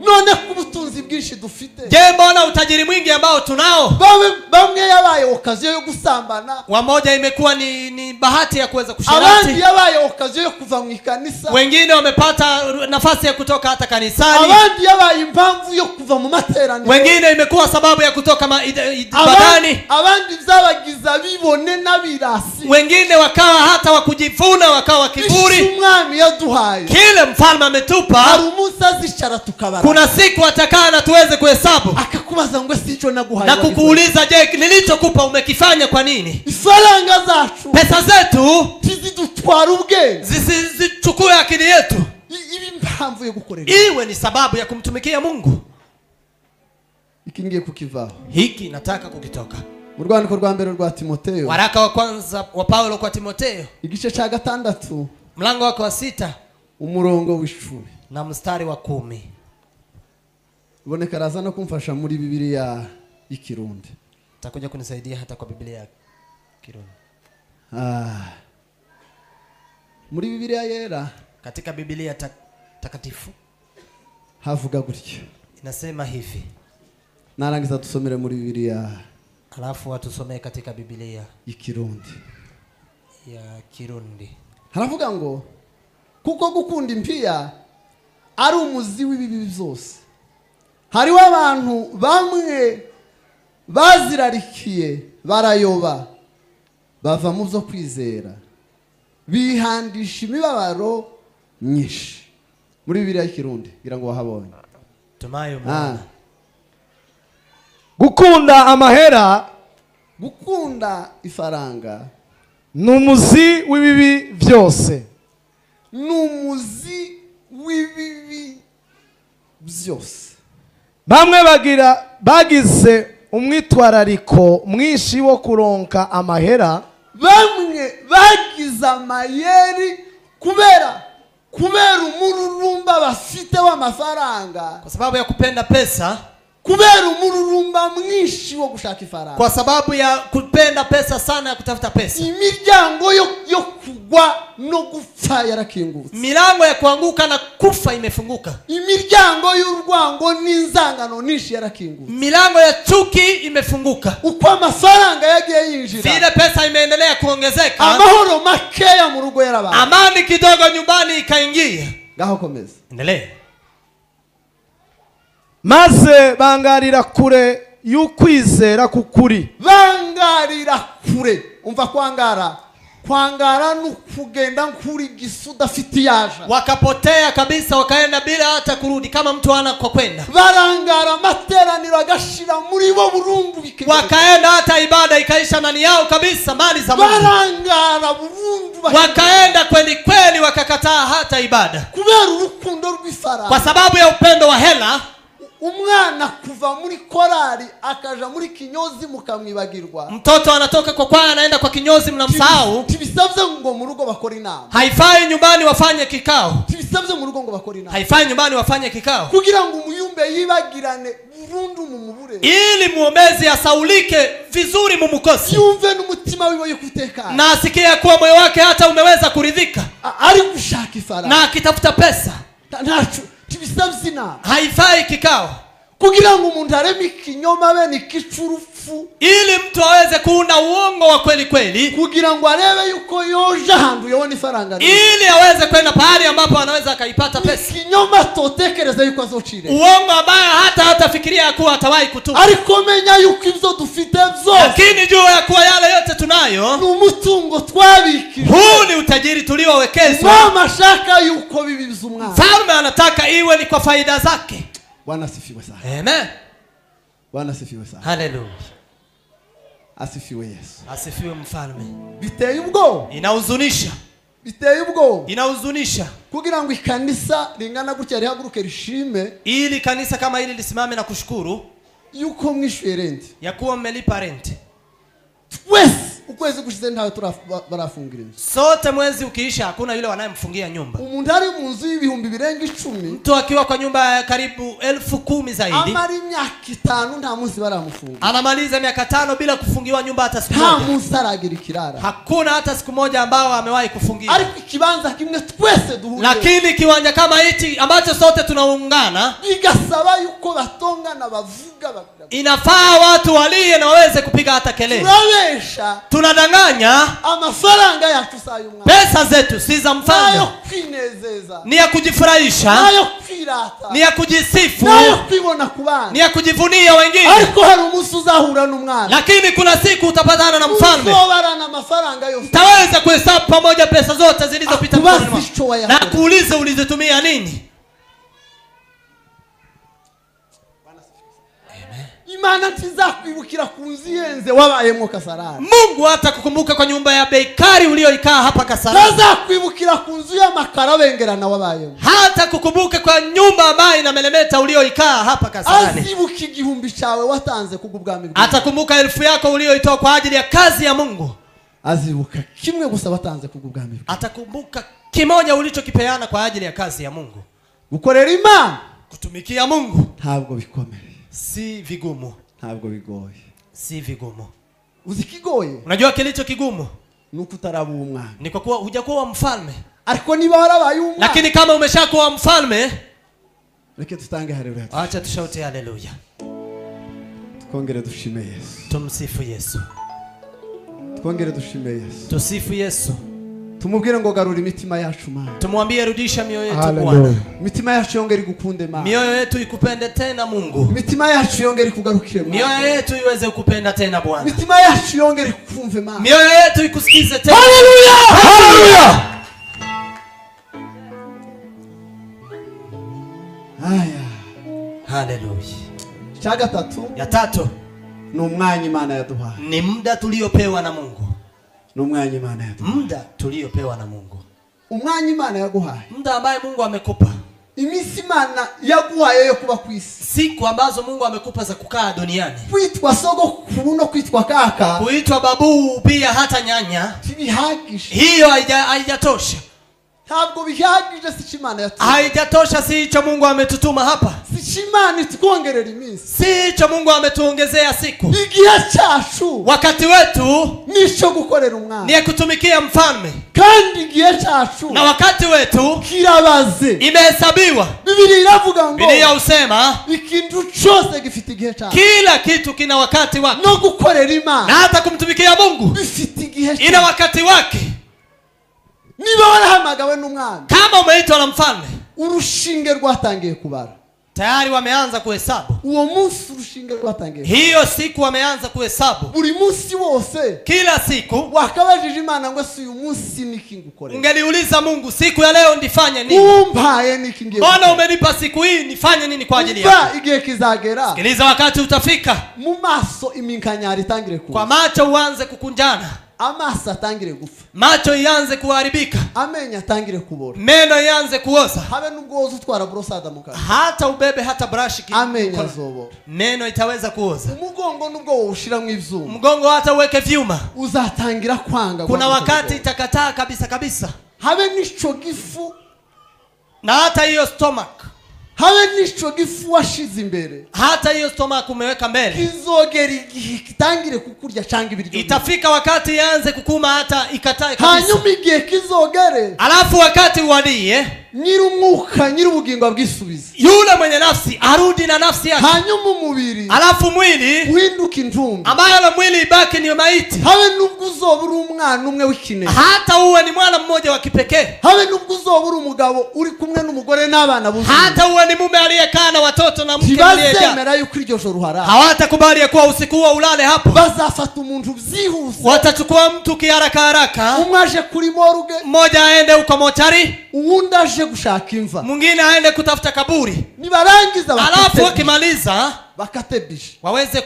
None ku butunzi bwinshi dufite. Je, mbona utajiri mwingi ambao tunao? Bamwe yabaye okaziyo yo gusambana. Wamoja imekuwa ni bahati ya kuweza kusherati. Abandi yabaye okaziyo yo kuva mu ikanisa. Wengine wamepata nafasi ya kutoka hata kanisani. Abandi yabaye impamvu yo kuva mu materaniro. Wengine imekuwa sababu ya kutoka ibadani. Abandi byabagiza bibone n'abirasi. Wengine wakawa hata wakujivuna, wakawa kiburi. Umwami yaduhaye. Kile mfalme ametupa. Hari umunsi azicara tukabara. Kuna siku atakaa na tuweze kuhesabu. Akakubaza ngo sicho naguhaye. Na kukuuliza je, nilichokupa umekifanya kwa nini? Ifaranga zacu. Pesa zetu zidutwara ubwenge. Zisichukue akili yetu. Ibi impamvu yo gukorera. Iwe ni sababu ya kumtumikia Mungu. Iki ngiye kukivaho. Hiki nataka kukitoka. Mu rwandiko rwa mbere rwa Timotheo. Waraka wa kwanza wa Paulo kwa Timotheo. Igice cha 6. Mlango wake wa 6. Umurongo w'10. Na mstari wa 10. Boneka araza no kumfasha muri Bibiliya y'ikirundi. Takuja kunisaidia hata kwa Biblia ya Kirundi. Muri Bibiliya yera, katika Biblia takatifu havuga gutya. Inasema hivi. Narangiza tusomere muri Bibiliya. Alafu watusomee katika Biblia y'ikirundi. Ya Kirundi. Haravuga ngo kuko gukunda impiya ari umuzi w'ibibi byose. Hariho abantu bamwe bazirarikiye barayoba bava mu byo kwizera bihandisha imibabaro myinshi. Muri Bibiliya y'ikirundi ngira ngo wahabonye. Tumayo mwana. Gukunda amahera, gukunda ifaranga ni umuzi w'ibibi byose. Ni umuzi w'ibibi byose. Bamwe bagize umwitwarariko mwinshi wo kuronka amahera. Bamwe bagize amayeri kubera umururumba bafite w'amafaranga. Kwa sababu ya kupenda pesa. Kubera umururumba mwinshi wo gushaka ifaranga. Kwa sababu ya kupenda pesa sana, ya kutafuta pesa. Imiryango yo kugwa no gupfa yarakingutse. Milango ya kuanguka na kufa imefunguka. Imiryango y'urwango n'inzangano nyinshi yarakingutse. Milango ya chuki imefunguka. Uko amafaranga yagiye yinjira, vile pesa imeendelea kuongezeka, amahoro makeya mu rugo yarabaye. Amani kidogo nyumbani ikaingia. Ngaho komeza. Endelea. Maze bangarira kure y'ukwizera kukuri. Bangarira kure. Umva kwangara. Kwangara nukugenda nkuri gisuda fitiyaja. Wakapotea kabisa, wakaenda bila hata kurudi, kama mtu ana kwa kwenda. Barangara materaniro agashira muri bo burundu bikegera. Wakaenda hata ibada ikaisha ndani yao kabisa, mali za Mungu. Barangara burundu. Wakaenda kweli kweli, wakakataa hata ibada. Kubera urukundo rw'ifaranga. Kwa sababu ya upendo wa hela. Umwana kuva muri korali akaja muri kinyozi mukamwibagirwa. Mtoto anatoka kwa kwaya anaenda kwa kinyozi, mnamsahau. Tibisabye ngo mu rugo bakora inama. Haifai nyumbani wafanye kikao. Tibisabye mu rugo ngo bakora inama. Haifai nyumbani wafanye kikao. Kugira ngo umuyumbe yibagirane burundu mumubure. Ili muombezi asaulike vizuri mumukose. Yumve n'umutima wiwe yukutekana. Na asikie kuwa moyo wake hata umeweza kuridhika. Ari gushaka ifaranga. Na akitafuta pesa. Ntacu tibisabye inama. Haifai kikao. Kugira ngo umuntu areme ikinyoma bene ikicurufu, ili mtu aweze kuunda uongo wa kweli kweli, kugira ngo arebe yuko yoja handu yobona ifaranga, ili aweze kwenda pahali ambapo anaweza akaipata pesa. Ikinyoma totekereza yuko azocire, uongo ambaye hata hatafikiria kuwa atawahi kutupa. Ariko menya yuko ivyo dufite vyose, lakini jua ya kuwa yale yote tunayo ni umutungo twabikije. Huu ni utajiri tuliowekezwa. Mama shaka yuko bibiza umwana. Mfalme anataka iwe ni kwa faida zake. Bwana asifiwe sana. Amen. Bwana asifiwe sana. Hallelujah. Asifiwe Yesu. Asifiwe mfalme. Biteye ubwoba. Inahuzunisha. Biteye ubwoba. Inahuzunisha. Kugira ngo ikanisa ringana gutya rihaguruke rishime, ili kanisa kama hili lisimame na kushukuru yuko mwishuye rent, ya kuwa mmelipa rent. Twese ukwezi gushize ntawe barafungira inzu. Sote mwezi ukiisha hakuna yule wanayemfungia nyumba. Umuntu ari mu nzu y'ibihumbi birenga 10, mtu akiwa kwa nyumba ya karibu 10,000 zaidi, amara imyaka 5 nta munsi baramufunga. Anamaliza miaka 5 bila kufungiwa nyumba hata siku moja. Nta munsi aragira ikirara. Hakuna hata siku moja ambao amewahi kufungiwa. Ariko ikibanza kimwe twese duhuriye. Lakini kiwanja kama hichi ambacho sote tunaungana, bigasaba yuko batongana bavuga bavuga. Inafaa watu walie na waweze kupiga hata kelele. Turabesha. Tunadanganya. Amafaranga yacu sayo umwana. Pesa zetu si za mfalme. Nayo kwinezeza. Ni ya kujifurahisha. Nayo kwirata. Ni ya kujisifu. Nayo kwibona kubana. Ni ya kujivunia wengine. Ariko hari umunsi uzahura n'umwana. Lakini kuna siku utapatana na mfalme. Uzobarana amafaranga yose. Utaweza kuhesabu pamoja pesa zote zilizopita mkononi mwako. Na kuuliza ulizitumia nini? Imana ntizakwibukira ku nzu ihenze wabayemo Kasarani. Mungu hata kukumbuka kwa nyumba ya bei kali uliyoikaa hapa Kasarani. Ntazakwibukira ku nzu y'amakara bengerana wabayemo. Hata kukumbuka kwa nyumba ambayo inamelemeta uliyoikaa hapa Kasarani. Azibuka igihumbi cyawe watanze kugubwami bwe. Atakumbuka 1000 yako uliyoitoa kwa ajili ya kazi ya Mungu. Azibuka kimwe gusa watanze kugubwami bwe. Atakumbuka kimoja ulichokipeana kwa ajili ya kazi ya Mungu. Gukorera Imana, kutumikia Mungu ntabwo bikomeye. Si vigumu. Ntabwo bigoye. Si vigumu. Uzikigoye? Unajua kilicho kigumu? Nuko utaraba umwana. Ni kwa kuwa hujakuwa mfalme. Ariko niba warabaye umwana. Lakini kama umeshakuwa mfalme, reke tutange haleluya. Acha tushaute haleluya. Twongere dushime Yesu. Tumsifu Yesu. Twongere dushime Yesu. Tusifu Yesu. Tumubwire ngo garura imitima yacu Mana. Tumwambie rudisha mioyo yetu Bwana. Imitima yacu yongere igukunde Mana. Mioyo yetu ikupende tena Mungu. Imitima yacu yongere ikugarukire Mana. Mioyo yetu iweze kukupenda tena Bwana. Imitima yacu yongere ikumve Mana. Mioyo yetu ikusikize tena. Haleluya! Haleluya! Haya. Haleluya. Cha gatatu. Ya tatu. Ni umwanya Imana yaduhaye. Ni muda tuliopewa na Mungu. Ni umwanya Imana yaduhaye. Muda tuliopewa na Mungu. Umwanya Imana yaguhaye. Muda ambaye Mungu amekupa. Iminsi Imana yaguhaye yo kuba ku isi. Siku ambazo Mungu amekupa za kukaa duniani. Kwitwa sogokuru no kwitwa kaka. Kuitwa babu pia hata nyanya. Tibihagije. Hiyo haijatosha. Ntabwo bihagije, si Imana yatumye. Haijatosha, si hicho Mungu ametutuma hapa. Si Imana itwongerera iminsi. Si hicho Mungu ametuongezea siku. Igihe cyacu, wakati wetu nico gukorera umwami, ni kutumikia mfalme. Kandi igihe cyacu na wakati wetu kirabaze, imehesabiwa. Bibiliya iravuga ngo, Bibiliya usema ikintu cyose gifite igihe cyacu. Kila kitu kina wakati wake. No gukorera Imana na hata kumtumikia Mungu bifite igihe cyacu. Ina wakati wake. Niba warahamagawe n'umwami, kama umeitwa na mfalme, urushinge rwatangiye kubara. Tayari wameanza kuhesabu. Uwo munsi urushinge rwatangiye. Hiyo siku wameanza kuhesabu. Buri munsi wose, kila siku, wakabajije Imana ngo si uyu munsi niki ngukorera. Ungeliuliza Mungu, siku ya leo ndifanye nini? Umpaye niki ngiye. Mbona umenipa siku hii, nifanye nini kwa ajili yako? Igihe kizagera. Sikiliza, wakati utafika. Mu maso iminkanyari itangire kuza. Kwa macho uanze kukunjana. Amaso atangire gupfa. Macho ianze kuharibika. Amenyo atangire kubora. Meno ianze kuoza. Habe nubwo woza utwara brosada mu kanwa. Hata ubebe hata brush. Amenyo azobora. Meno itaweza kuoza. Umugongo nubwo woshiramwe ivyuma. Mgongo hata uweke vyuma. Uzatangira kwanga. Kuna wakati itakataa kabisa kabisa. Habe nico gifu. Na hata hiyo stomach. Habe nico gifu washize imbere. Hata hiyo stomach umeweka mbele. Kizogera igihe kitangire kukurya cyangwa ibiryo. Itafika wakati ianze kukuma hata ikatae kabisa. Hanyuma igihe kizogere. Alafu wakati uadie, nyir'umwuka nyir'ubugingo bwisubize. Yule mwenye nafsi arudi na nafsi yake. Hanyuma umubiri. Alafu mwili uhinduka intumbi. Ambayo mwili ibaki ni maiti. Habe nubwo uzoba uri umwana umwe w'ikinege. Hata uwe ni mwana mmoja wa kipekee. Habe nubwo uzoba uri umugabo uri kumwe n'umugore n'abana buzuye. Hata uwe ni mume aliyekaa na watoto na mke aliyejaa. Ntibazemera yuko iryo joro uharara. Hawatakubali kuwa usiku huo ulale hapo. Bazafata umuntu byihuse. Watachukua mtu kiharaka haraka. Umwe aje kuri morgue. Mmoja aende huko mochari. Uwundi aje gushaka imva. Mwingine aende kutafuta kaburi. Nibarangiza alafu wakimaliza bakate bishi. Waweze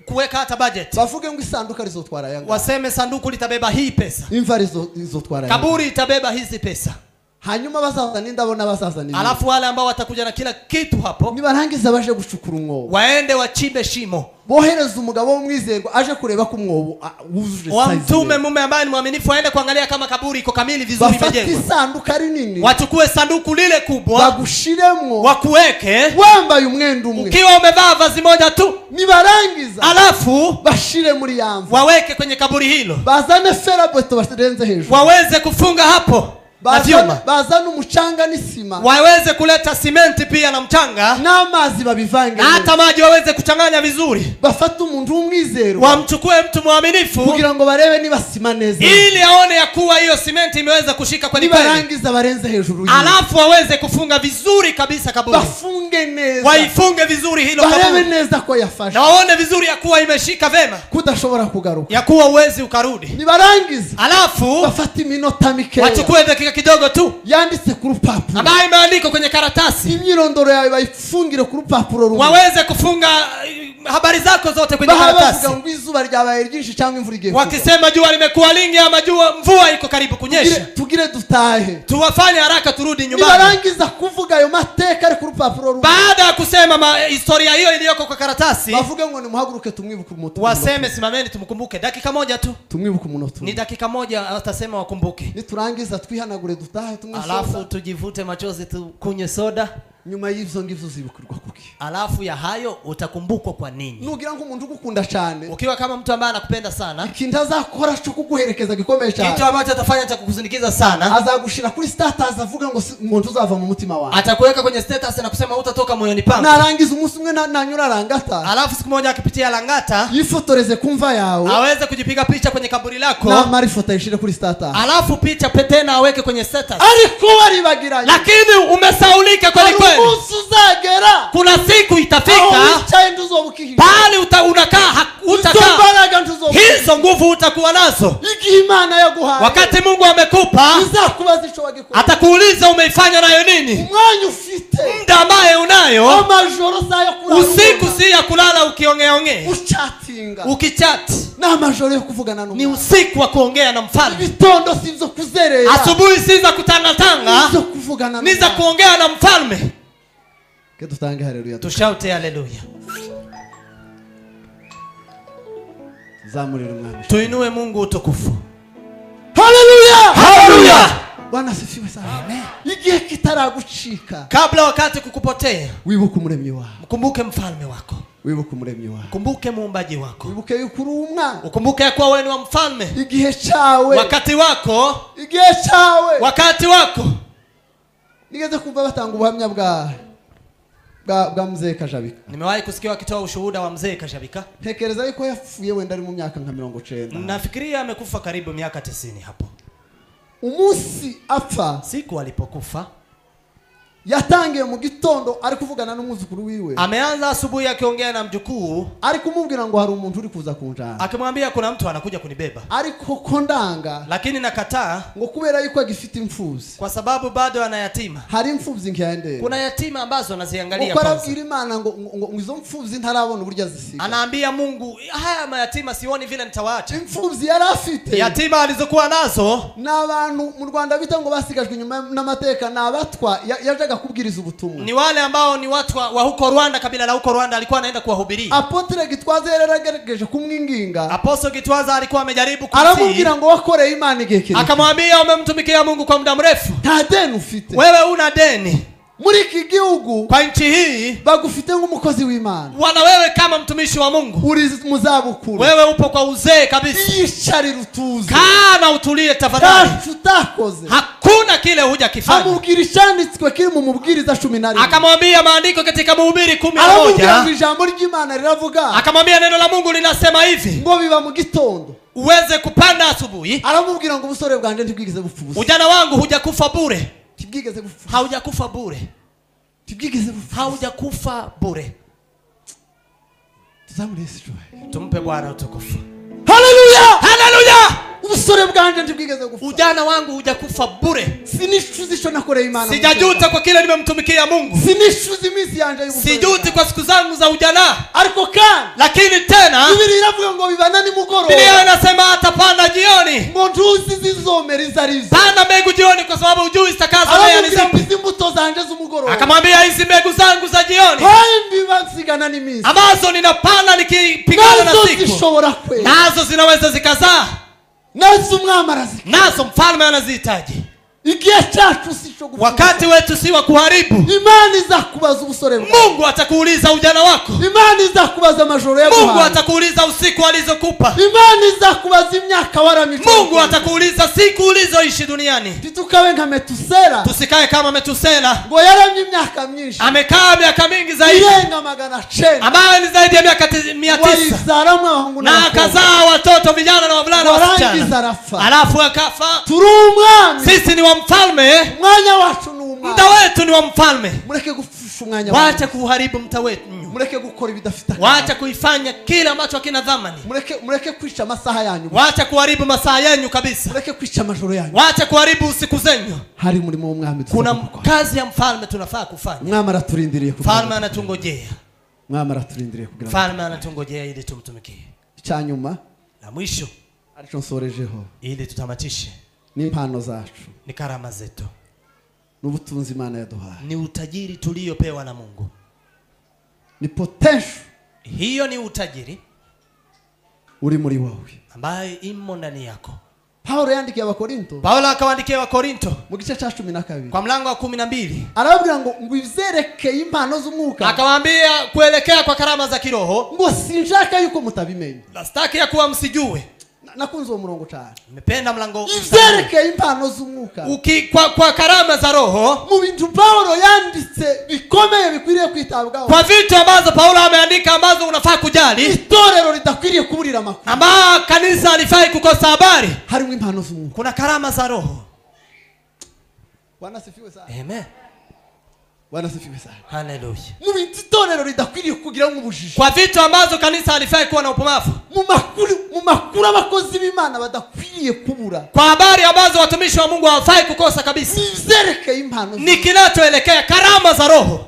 kuweka hata budget. Bavuge ngo isanduka rizotwara yanga. Waseme sanduku litabeba hii pesa. Imva rizotwara yanga. Kaburi itabeba hizi pesa. Hanyuma bazaza n'indabo n'abazaza n'ibindi. Alafu wale ambao watakuja na kila kitu hapo, nibarangiza baje gucukura umwobo, waende wachimbe shimo. Bohereza umugabo w'umwizerwa aje kureba ko umwobo wujuje size. Wamtume mume ambaye ni mwaminifu aende kuangalia kama kaburi iko kamili vizuri imejengwa. Bafate isanduka rinini. Wachukue sanduku lile kubwa. Bagushiremwo. Wakuweke. Wambaye umwenda umwe. Ukiwa umevaa vazi moja tu. Nibarangiza. Alafu bashire muri yamva. Waweke kwenye kaburi hilo. Bazane ferabeto barenze hejuru. Waweze kufunga hapo. Bazana umucanga n'isima. Waweze kuleta simenti pia na mchanga. N'amazi babivange. Na hata maji waweze kuchanganya vizuri. Bafata umuntu w'umwizerwa. Wamchukue mtu mwaminifu kugira ngo barebe niba sima neza. Ili aone ya kuwa hiyo simenti imeweza kushika kweli kweli. Nibarangiza barenze hejuru. Alafu waweze kufunga vizuri kabisa kaburi. Bafunge neza. Waifunge vizuri hilo kaburi. Barebe neza ko yafashe. Na waone vizuri ya kuwa imeshika vema. Kudashobora kugaruka. Ya kuwa uwezi ukarudi. Nibarangiza. Alafu bafata iminota mikeya. Wachukue dakika kidogo tu yanditse ku rupapuro ambayo imeandikwa kwenye karatasi. Imyirondoro yawe bayifungire ku rupapuro rumwe. Waweze kufunga habari zako zote kwenye karatasi. Bavuga ngo izuba ryabaye ryinshi cyangwa imvura igiye kugwa. Wakisema jua limekuwa lingi ama jua mvua iko karibu kunyesha. Tugire dutahe. Tuwafanye haraka turudi nyumbani. Nibarangiza kuvuga ayo mateka ari ku rupapuro rumwe. Baada ya kusema historia hiyo iliyoko kwa karatasi, bavuge ngo nimuhaguruke tumwibuke umunota. Waseme simameni tumkumbuke dakika moja tu. Tumwibuke umunota. Ni dakika moja atasema wakumbuke. Niturangiza twihanagure dutahe tumwe soda. Alafu tujivute machozi tukunywe soda. Nyuma y'ivyo ngivyo zibukirwa kuki? Alafu ya hayo utakumbukwa kwa nini? Nugira ngo umuntu ugukunda cyane. Ukiwa kama mtu ambaye anakupenda sana, ikintu azakora cyo kuguherekeza gikomeye cyane. Kitu ambacho atafanya cha kukusindikiza sana. Azagushira kuri status avuga ngo umuntu uzava mu mutima wawe. Atakuweka kwenye status na kusema hutatoka moyoni pangu. Narangiza umunsi umwe nanyura Langata. Alafu siku moja akipitia Langata, yifotoreze kumva yawe. Aweze kujipiga picha kwenye kaburi lako. Na mari foto ishire kuri status. Alafu picha tena aweke kwenye status. Ariko waribagiranye. Lakini umesaulika kweli kweli. Uzagera. Kuna siku itafika pale unakaa utakaa hizo nguvu utakuwa nazo. Wakati Mungu amekupa, atakuuliza umeifanya nayo nini. Muda ambaye unayo, usiku si ya kulala ukiongeongea, ukichati. Ni usiku wa kuongea na mfalme. Asubuhi si za kutangatanga, ni za kuongea na mfalme. Tushaute haleluya. Tuinue Mungu utukufu. Haleluya! Haleluya! Bwana asifiwe sana. Amen. Igihe kitaragucika, kabla wakati kukupotea, wibuke umuremyi wawe. Mkumbuke mfalme wako. Wibuke umuremyi wawe. Kumbuke muumbaji wako. Wibuke yuko uri umwana. Ukumbuke ya kuwa wewe ni wa mfalme. Igihe cyawe, wakati wako, igihe cyawe, wakati wako. Nigeze kumva batanga ubuhamya bwa mzee Kajabika. Nimewahi kusikia wakitoa ushuhuda wa mzee Kajabika. Ntekereza yuko yapfuye wenda ari mu myaka nka 90. Nafikiria amekufa karibu miaka 90 hapo. Umunsi apfa, siku alipokufa, yatangiye mu gitondo ari kuvugana n'umwuzukuru wiwe. Ameanza asubuhi akiongea na mjukuu, ari kumubwira ngo hari umuntu uri kuza kunjana. Akimwambia kuna mtu anakuja kunibeba. Ariko ko ndanga, lakini nakataa, ngo kubera yuko agifite imfuvyi. Kwa sababu bado ana yatima. Hari imfuvyi nkiyaendera. Kuna yatima ambazo anaziangalia kwanza. Arabwira Imana ngo izo mfuvyi ntarabona uburyo azisiga. Anaambia Mungu, haya mayatima sioni vile nitawaacha. Imfuvyi yarafite. Yatima alizokuwa nazo n'abantu mu Rwanda bita ngo basigajwe inyuma n'amateka n'abatwa yajaga kubwiriza ubutumwa. Ni wale ambao ni watu wa huko Rwanda, kabila la huko Rwanda, alikuwa anaenda kuwahubiria. Apotre Gitwaza yaragerageje kumwinginga. Apostle Gitwaza alikuwa amejaribu kumtii. Aramubwira ngo wakoreye Imana igihe kirekire. Akamwambia umemtumikia Mungu kwa muda mrefu. Nta deni ufite. Wewe una deni. Muri iki gihugu, kwa nchi hii, bagufite nk'umukozi w'Imana. Wana wewe kama mtumishi wa Mungu. Uri muzabukuru. Wewe upo kwa uzee kabisa. Yicarira utuze. Kana utulie tafadhali. Utakoze. Hakuna kile hujakifanya. Amubwira icyanditswe kiri mu mubwiriza 11. Akamwambia maandiko katika Mhubiri 11. Aramubwira ngo ijambo ry'Imana riravuga. Akamwambia neno la Mungu linasema hivi. Ngo biba mu gitondo. Uweze kupanda asubuhi. Aramubwira ngo ubusore bwanje ntibwigeze bupfa ubusa. Ujana wangu hujakufa bure. Tibwigeze gupfa. Haujakufa bure. Tibwigeze gupfa. Haujakufa bure. Tuzamure Yesu cyubahiro. Tumpe Bwana utukufu. Haleluya! Haleluya! Ubusore bwanje ntibwigeze gupfa. Ujana wangu hujakufa bure. Sinishuza ico nakoreye Imana. Sijajuta kwa kile nimemtumikia Mungu. Sinishuza iminsi yanje y'ubusore. Sijuti kwa siku zangu za ujana. Ariko kandi, lakini tena Bibiliya iravuga ngo bibana nimugoroba. Bibiliya inasema atapanda jioni. Ngo ntuzi zizomera izo arizo. Panda mbegu jioni kwa sababu hujui zitakazomea ni zipi. Izi mbuto zanje z'umugoroba. Akamwambia hizi mbegu zangu za jioni. Hai nsigana n'iminsi. Ambazo ninapanda nikipigana na siku. Zishobora kwera. Nazo zinaweza zikazaa. Nazo umwami arazikira. Nazo mfalme anazihitaji. Igihe cyacu si cyo gupfa. Wakati wetu si wa kuharibu. Imana izakubaza ubusore bwawe. Mungu atakuuliza ujana wako. Imana izakubaza amajoro yaguhaye. Mungu atakuuliza usiku alizokupa. Imana izakubaza imyaka waramije. Mungu atakuuliza siku ulizoishi duniani. Ntitukabe nka Metusela. Tusikae kama Metusela. Ngo yaramye imyaka myinshi. Amekaa miaka mingi zaidi. Irenga 900. Ambayo ni zaidi ya miaka 900. Walizaramwe abahungu na akazaa watoto vijana na wavulana wasichana. Alafu akafa. Turi umwami. Sisi ni wa mfalme. Mwanya wacu ni umwami. Muda wetu ni wa mfalme. Mureke gupfusha umwanya wacu. Wacha kuharibu mta wetu. Mureke gukora ibidafite akamaro. Wacha kuifanya kila ambacho hakina dhamani. Mureke kwica amasaha yanyu. Wacha kuharibu masaa yanyu kabisa. Mureke kwica amajoro yanyu. Wacha kuharibu usiku zenyu. Hari umurimo w'umwami. Kuna kazi ya mfalme tunafaa kufanya. Umwami araturindiriye kugira. Mfalme anatungojea. Umwami araturindiriye kugira. Mfalme anatungojea ili tumtumikie. Icyanyuma na mwisho arico nsorejeho ili tutamatishe ni impano zacu. Ni karama zetu. N'ubutunzi Imana yaduhaye. Ni utajiri tuliopewa na Mungu. Ni potential. Hiyo ni utajiri uri muri wowe, ambaye imo ndani yako. Paulo yandikiye Abakorinto. Paulo akawaandikia Wakorinto mu gice cha 12. Kwa mlango wa 12. Arababwira ngo izerekeye impano z'umwuka. Akawaambia kuelekea kwa karama za kiroho. Ngo sinshaka yuko mutabimenya. Nastaki ya kuwa msijue. Nakunze uwo murongo cyane. Nimependa mlango. Ivyerekeye impano z'umwuka. Kwa karama za roho. Mu bintu Paulo yanditse bikomeye bikwiriye kwitabwaho. Kwa vitu ambazo Paulo ameandika ambazo unafaa kujali. Itorero ridakwiriye kuburira amakuru. Ambao kanisa halifai kukosa habari. Harimo impano z'umwuka. Kuna karama za roho. Bwana sifiwe sana. Amen. Bwana sifiwe sana. Haleluya. Mu bintu itorero ridakwiriye kugira ubujiji. Kwa vitu ambazo kanisa halifai kuwa na upomavu. Mu makuru abakozi b'Imana badakwiriye kubura. Kwa habari ambazo watumishi wa Mungu hawafai kukosa kabisa. Nizerekeye impano. Ni kinachoelekea karama za roho.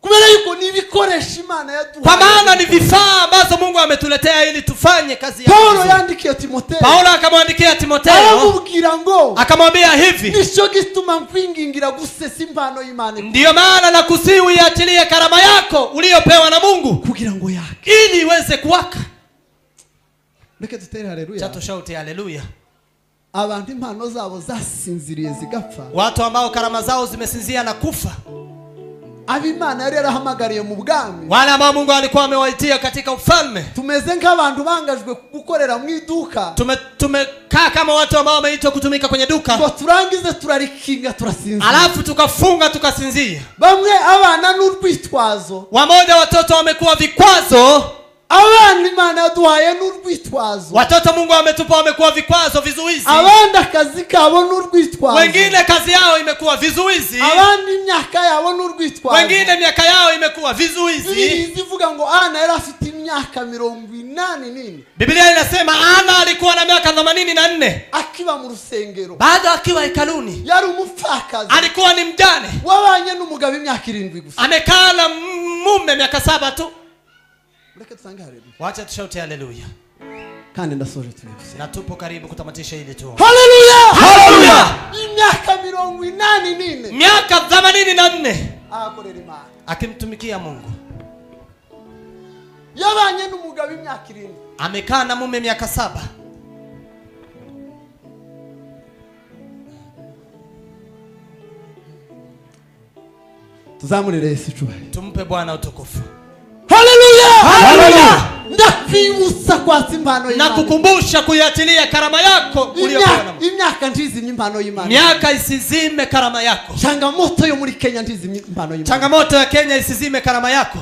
Kubera yuko ni ibikoresho Imana yaduhaye. Kwa maana ni vifaa ambazo Mungu ametuletea ili tufanye kazi yake. Paulo yandikiye Timotheo. Paulo akamwandikia Timotheo. Aramubwira ngo akamwambia hivi. Nico gituma nkwingingira gusesa impano y'Imana. Ndiyo maana nakusihi uiachilie karama yako uliyopewa na Mungu kugira ngo yake ili iweze kuwaka. Reke dutere haleluya. Chato shauti haleluya. Abantu impano zabo zasinziriye zigapfa. Watu ambao karama zao zimesinzia na kufa. Abimana yari yarahamagariye mu bwami. Wale ambao Mungu alikuwa amewaitia katika ufalme. Tumeze nk'abantu bangajwe gukorera mu iduka. Tumekaa kama watu ambao wameitwa kutumika kwenye duka. Ngo turangize turarikinga turasinzira. Alafu tukafunga tukasinzia. Bamwe abana n'urwitwazo. Wamoja watoto wamekuwa vikwazo. Abana Imana yaduhaye n'urwitwazo. Watoto Mungu ametupa wamekuwa vikwazo, vizuizi. Abandi akazi kabo n'urwitwazo. Wengine kazi yao imekuwa vizuizi. Abandi imyaka yabo n'urwitwazo. Wengine miaka yao imekuwa vizuizi. Bibiliya ivuga ngo Ana yari afite imyaka 84. Biblia inasema Ana alikuwa na miaka 84. Akiba mu rusengero. Baada akiwa hekaluni. Yari umupfakazi. Alikuwa ni mjane. Wabanye n'umugabo imyaka 7 gusa. Amekaa na mume miaka 7 tu. Wacha tushaute haleluya. Kandi ndasoje tubivuze. Na tupo karibu kutamatisha hili tu. Haleluya! Haleluya! Imyaka 84. Miaka 84. Akorera Imana. Akimtumikia Mungu. Yabanye n'umugabo imyaka 7. Amekaa na mume miaka 7. Tuzamurire Yesu icyubahiro. Tumpe Bwana utukufu. Haleluya! Haleluya! Ndakwibutsa kwatsa impano y'Imana. Nakukumbusha kuiachilia karama yako uliyopewa na Mungu. Imyaka ntizimye impano y'Imana. Miaka isizime karama yako. Changamoto yo muri Kenya ntizimye impano y'Imana. Changamoto ya Kenya isizime karama yako.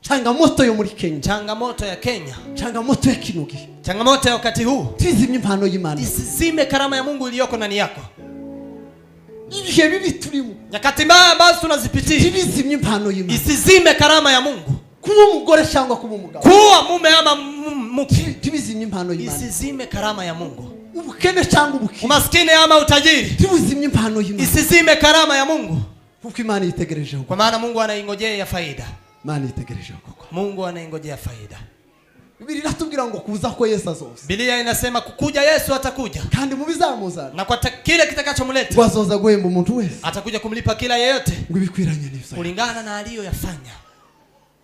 Changamoto yo muri Kenya. Changamoto ya Kenya. Changamoto ya Kinugi. Changamoto ya wakati huu. Ntizimye impano y'Imana. Isizime karama ya Mungu iliyoko ndani yako. Ibihe bibi turimo. Nyakati mbaya ambazo tunazipitia. Ntibizimye impano y'Imana. Isizime karama ya Mungu. Kuba umugore cyangwa kuba umugabo. Kuwa mume ama mke. Ntibizimye impano y'Imana. Isizime karama ya Mungu. Ubukene cyangwa ubukire. Umaskini ama utajiri. Ntibuzimye impano y'Imana. Isizime karama ya Mungu. Kuko Imana yitegerejeho. Kwa maana Mungu anaingojea faida. Imana yitegerejeho koko. Mungu anaingojea faida. Biblia inatubwira ngo kuza ko Yesu azoza. Biblia inasema kukuja Yesu atakuja. Kandi mubizamuzana. Na kwa kile kitakachomleta. Azoza guhemba umuntu wese. Atakuja kumlipa kila yeyote. Ngo ibikwiranye n'ibyo. Kulingana na aliyoyafanya.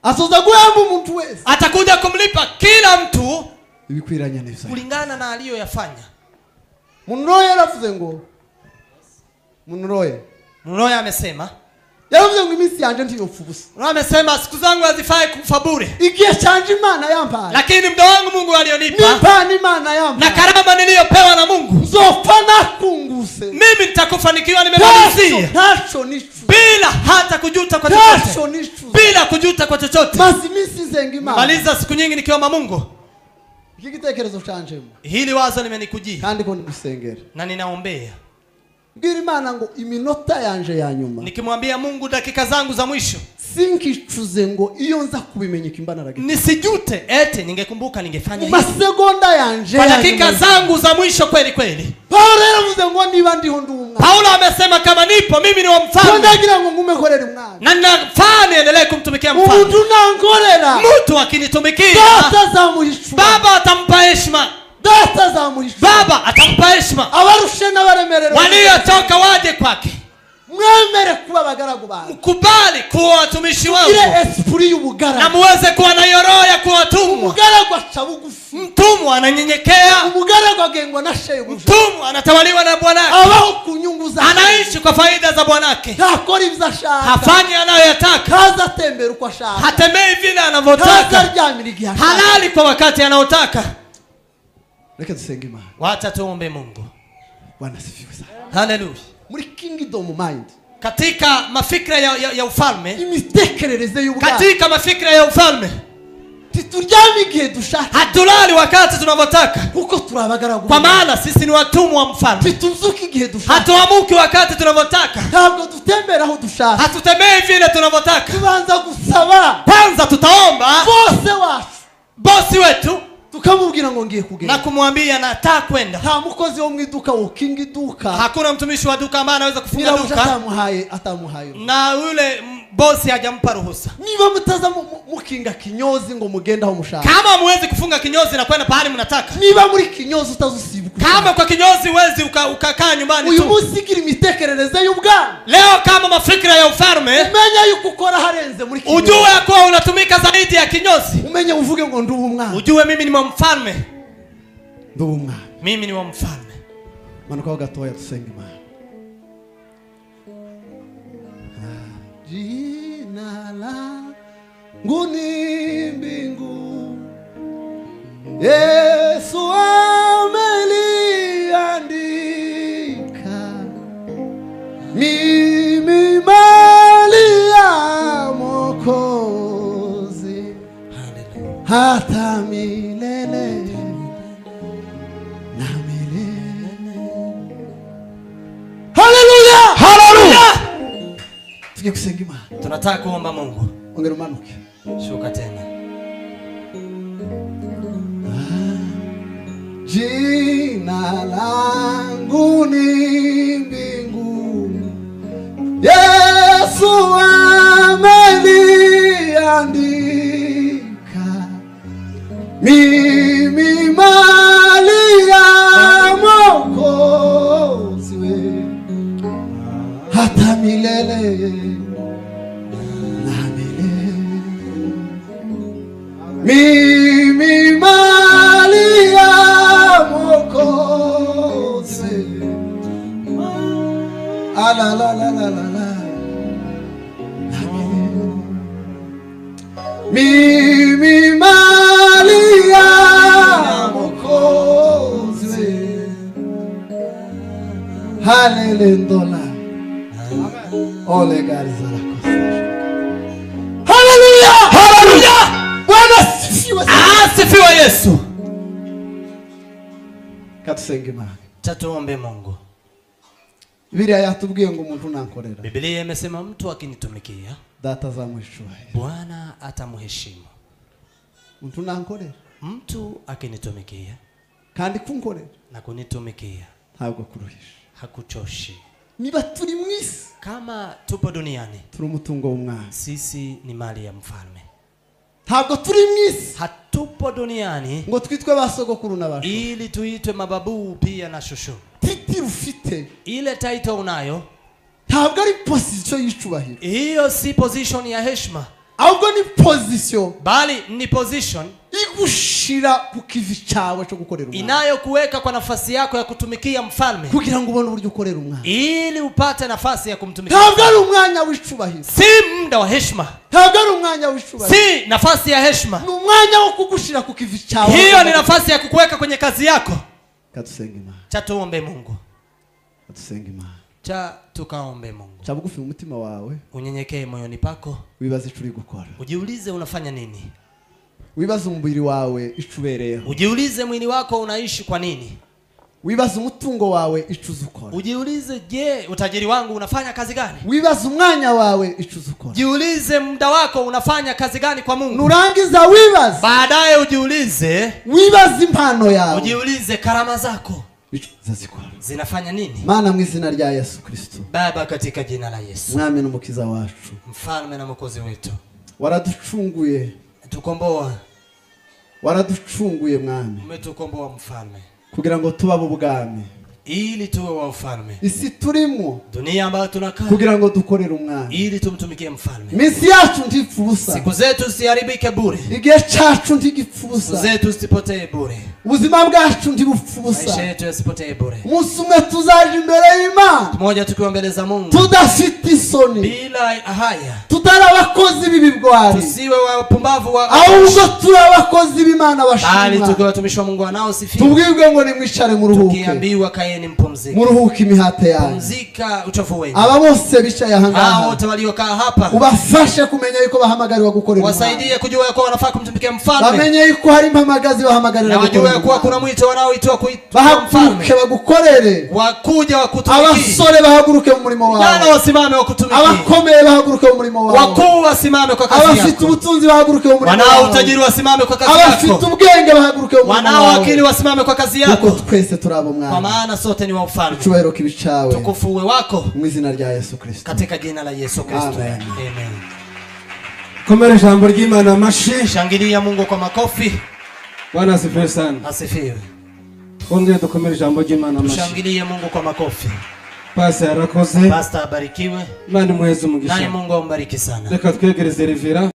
Azoza guhemba umuntu wese. Atakuja kumlipa kila mtu ibikwiranye n'ibyo. Kulingana na aliyoyafanya. Munroye yaravuze ngo Munroye amesema. Yaravuze ngo iminsi yanje ntiyopfa ubusa. Munroye amesema siku zangu hazifai kufa bure. Igihe cyanje Imana yampaye. Lakini muda wangu Mungu alionipa. Nimpano Imana yampaye. Na karama niliyopewa na Mungu. Nzopfa nakunguse. Mimi nitakufa nikiwa nimemalizia. Ntaco nicuza. Bila hata kujuta kwa chochote. Ntaco nicuza. Bila kujuta kwa chochote. Maze iminsi nzenga Imana. Maliza siku nyingi nikiomba Mungu. Iki gitekerezo cyanjemo. Hili wazo limenikujia. Kandi ko ndigusengera. Na ninaombea. Mbwira Imana ngo iminota yanje ya nyuma. Nikimwambia Mungu dakika zangu za mwisho. Sinkicuze ngo iyo nza kubimenya kimba naragita. Nisijute ete ningekumbuka ningefanya hivi. Masegonda yanje. Kwa dakika zangu za mwisho kweli kweli. Paulo yaravuze ngo niba ndiho ndi umwami. Paulo amesema kama nipo mimi ni wa mfalme. Ndagira ngo ngume nkorere umwami. Na ninafaa niendelee kumtumikia mfalme. Umuntu nankorera. Mtu akinitumikia. Data azamuhishura. Baba atampa heshima. Data azamuhishura. Baba atampa heshima. Abarushe n'abaremererwa. Waliotoka waje kwake. Mwemere kuba abagaragu bawe. Mkubali kuwa watumishi wangu. Ile esprit y'ubugaragu. Na muweze kuwa na hiyo roho ya kuwa watumwa. Umugaragu aca bugufi. Mtumwa ananyenyekea. Umugaragu agengwa na shebuja. Mtumwa anatawaliwa na bwanake. Abaho ku nyungu zake. Anaishi kwa faida za bwanake. Ntakora ibyo ashaka. Hafanyi anayoyataka. Ntaza atembera uko ashaka. Hatembei vile anavyotaka. Ntaza aryamira igihe ashaka. Halali kwa wakati anaotaka. Reka dusenge Imana. Wacha tuombe Mungu. Bwana asifiwe sana. Haleluya. Muri kingdom mind. Katika mafikra ya ufalme. Imitekerereze y'ubwami. Katika mafikra ya ufalme. Tituryame igihe dushaka. Hatulali wakati tunavyotaka. Kuko turi abagaragu. Kwa maana sisi ni watumwa wa mfalme. Tituzuka igihe dushaka. Hatuamuki wakati tunavyotaka. Ntabwo dutembera aho dushaka. Hatutembei vile tunavyotaka. Tubanza gusaba. Kwanza tutaomba. Bose wacu. Bosi wetu. Tukamubwira ngo ngiye kugenda. Na kumwambia nataka kwenda. Nta mukozi wo mu iduka wokinga iduka. Hakuna mtumishi wa duka ambaye anaweza kufunga duka. Atamuhaye. Na yule bosi hajampa ruhusa. Niba mutaza mukinga kinyozi ngo mugenda aho mushaka. Kama muwezi kufunga kinyozi na kwenda pahali mnataka. Niba muri kinyozi utazusibuka. Kama kwa kinyozi huwezi ukakaa nyumbani tu. Uyu munsi gira imitekerereze y'ubwami. Leo kama mafikra ya ufalme. Umenya yuko ukora harenze muri kinyozi. Ujue kuwa unatumika zaidi ya kinyozi. Umenye uvuge ngo ndi umwami. Ujue mimi ni wa mfalme. Ndi umwami. Mimi ni wa mfalme. Manuka gatoya dusenga Imana. Jina langu ni mbingu, Yesu ameliandika, mimi mali ya Mwokozi hata milele na milele. Haleluya! Haleluya! Tugiye gusenga Imana. Tunataka kuomba Mungu. Ongera umanuke. Shuka tena. Jina langu ni mbingu, Yesu ameliandika, mimi mali ya Mwokozi we hata milele na milele. Mimi mali ya Mwokozi, ala la la la la la, mimi mali ya Mwokozi. Haleluya. Ole gari za kosa. Haleluya! Haleluya! Bwana asifiwe. Asifiwe Yesu. Katusenge Imana. Tatuombe Mungu. Biblia yatubwiye ngo umuntu nankorera. Biblia imesema mtu akinitumikia, Data azamuhishura. Bwana atamheshimu. Umuntu nankorera. Mtu akinitumikia kandi kunkorera na kunitumikia ntabwo kuruhisha. Hakuchoshi. Niba turi mu isi, kama tupo duniani, turi umutungo w'umwami. Sisi ni mali ya mfalme. Ntabwo turi mu isi, hatupo duniani ngo twitwe basogokuru n'abasho, ili tuitwe mababu pia na shosho. Titi ufite, ile title unayo, ntabwo ari position y'icubahiro. Hiyo si position ya heshima, ahubwo ni position, bali ni position igushira ku kivi cyawe cyo gukorera umwami, inayokuweka kwa nafasi yako ya kutumikia mfalme, kugira ngo ubone uburyo ukorera umwami, ili upate nafasi ya kumtumikia. Ntabwo ari umwanya w'icubahiro, si muda wa heshima. Ntabwo ari umwanya w'icubahiro, si nafasi ya heshima. Ni umwanya wo kugushira ku kivi cyawe. Hiyo ni nafasi ya kukuweka kwenye kazi yako. Katusenge Imana. Cha tuombe Mungu. Katusenge Imana. Cha tukaombe Mungu. Cha bugufi mu mutima wawe. Unyenyekee moyoni pako. Wibaze ico uri gukora. Ujiulize unafanya nini. Wibaze umubiri wawe ico ubereyeho. Ujiulize mwili wako unaishi kwa nini. Wibaze umutungo wawe ico uzukora. Ujiulize, je, utajiri wangu unafanya kazi gani? Wibaze umwanya wawe ico uzukora. Jiulize muda wako unafanya kazi gani kwa Mungu. Nurangiza wibaze. Baadaye ujiulize, wibaze impano yawe. Ujiulize karama zako ico zazikora. Zinafanya nini? Mana mu izina rya Yesu Kristo. Baba, katika jina la Yesu. Mwami n'umukiza wacu. Mfalme na mwokozi wetu. Waraducunguye. Tukomboa. Waraducunguye Mwami. Umetukomboa mfalme. Kugira ngo tubabe ubwami, ili tuwe wa ufalme. Isi turimo, dunia ambayo tunakaa, kugira ngo dukorere umwami, ili tumtumikie mfalme. Iminsi yacu ntipfa ubusa, siku zetu zisiharibike bure, igihe cyacu ntigipfa ubusa, siku zetu zisipotee bure, ubuzima bwacu ntibupfa ubusa, maisha yetu yasipotee bure. Umunsi umwe tuzaje imbere y'Imana, mmoja tukiwa mbele za Mungu, tudafite isoni, bila haya, tutari abakozi b'ibigwari, tusiwe wapumbavu wa, ahubwo turi abakozi b'Imana bashimwa, bali tukiwa watumishi wa Mungu wanaosifiwa. Tubwirwe ngo nimwicare muruhuke, tukiambiwa kaeni mpumzike, muruhuke imihate yanyu, pumzika uchovu wenu. Aba bose bicaye aha ngaha, hao wote waliokaa hapa, ubafashe kumenya yuko bahamagariwa gukorera Imana, wasaidie kujua kwa wanafaa kumtumikia mfalme, bamenye yuko hari impamagazi bahamagarira gukorera, na wajue kuwa kuna mwito wanaoitwa kuitwa mfalme, bahaguruke bagukorere, wakuja wakutumikie, abasore bahaguruke mu murimo wawe, vijana wasimame wakutumikie, abakomeye bahaguruke mu murimo wawe, wakuu wasimame kwa kazi yako, abafite ubutunzi bahaguruke mu murimo wawe, wanao utajiri wasimame kwa kazi yako, abafite ubwenge bahaguruke mu murimo wawe, wanao akili wasimame kwa kazi yako, kuko twese turi abo Mwami, kwa maana sote ni wa ufalme. Icyubahiro kibe cyawe, tukufu uwe wako, mu izina rya Yesu Kristo, katika jina la Yesu Kristo. Amen. Amen. Komera ijambo ry'Imana amashi. Shangilia Mungu kwa makofi. Bwana asifiwe sana. Asifiwe. Twongere dukomere ijambo ry'Imana amashi. Tushangilie Mungu kwa makofi. Pastor yarakoze. Pastor abarikiwe. Imana imuheze umugisha. Naye Mungu ambariki sana. Reka twegereze Rivera.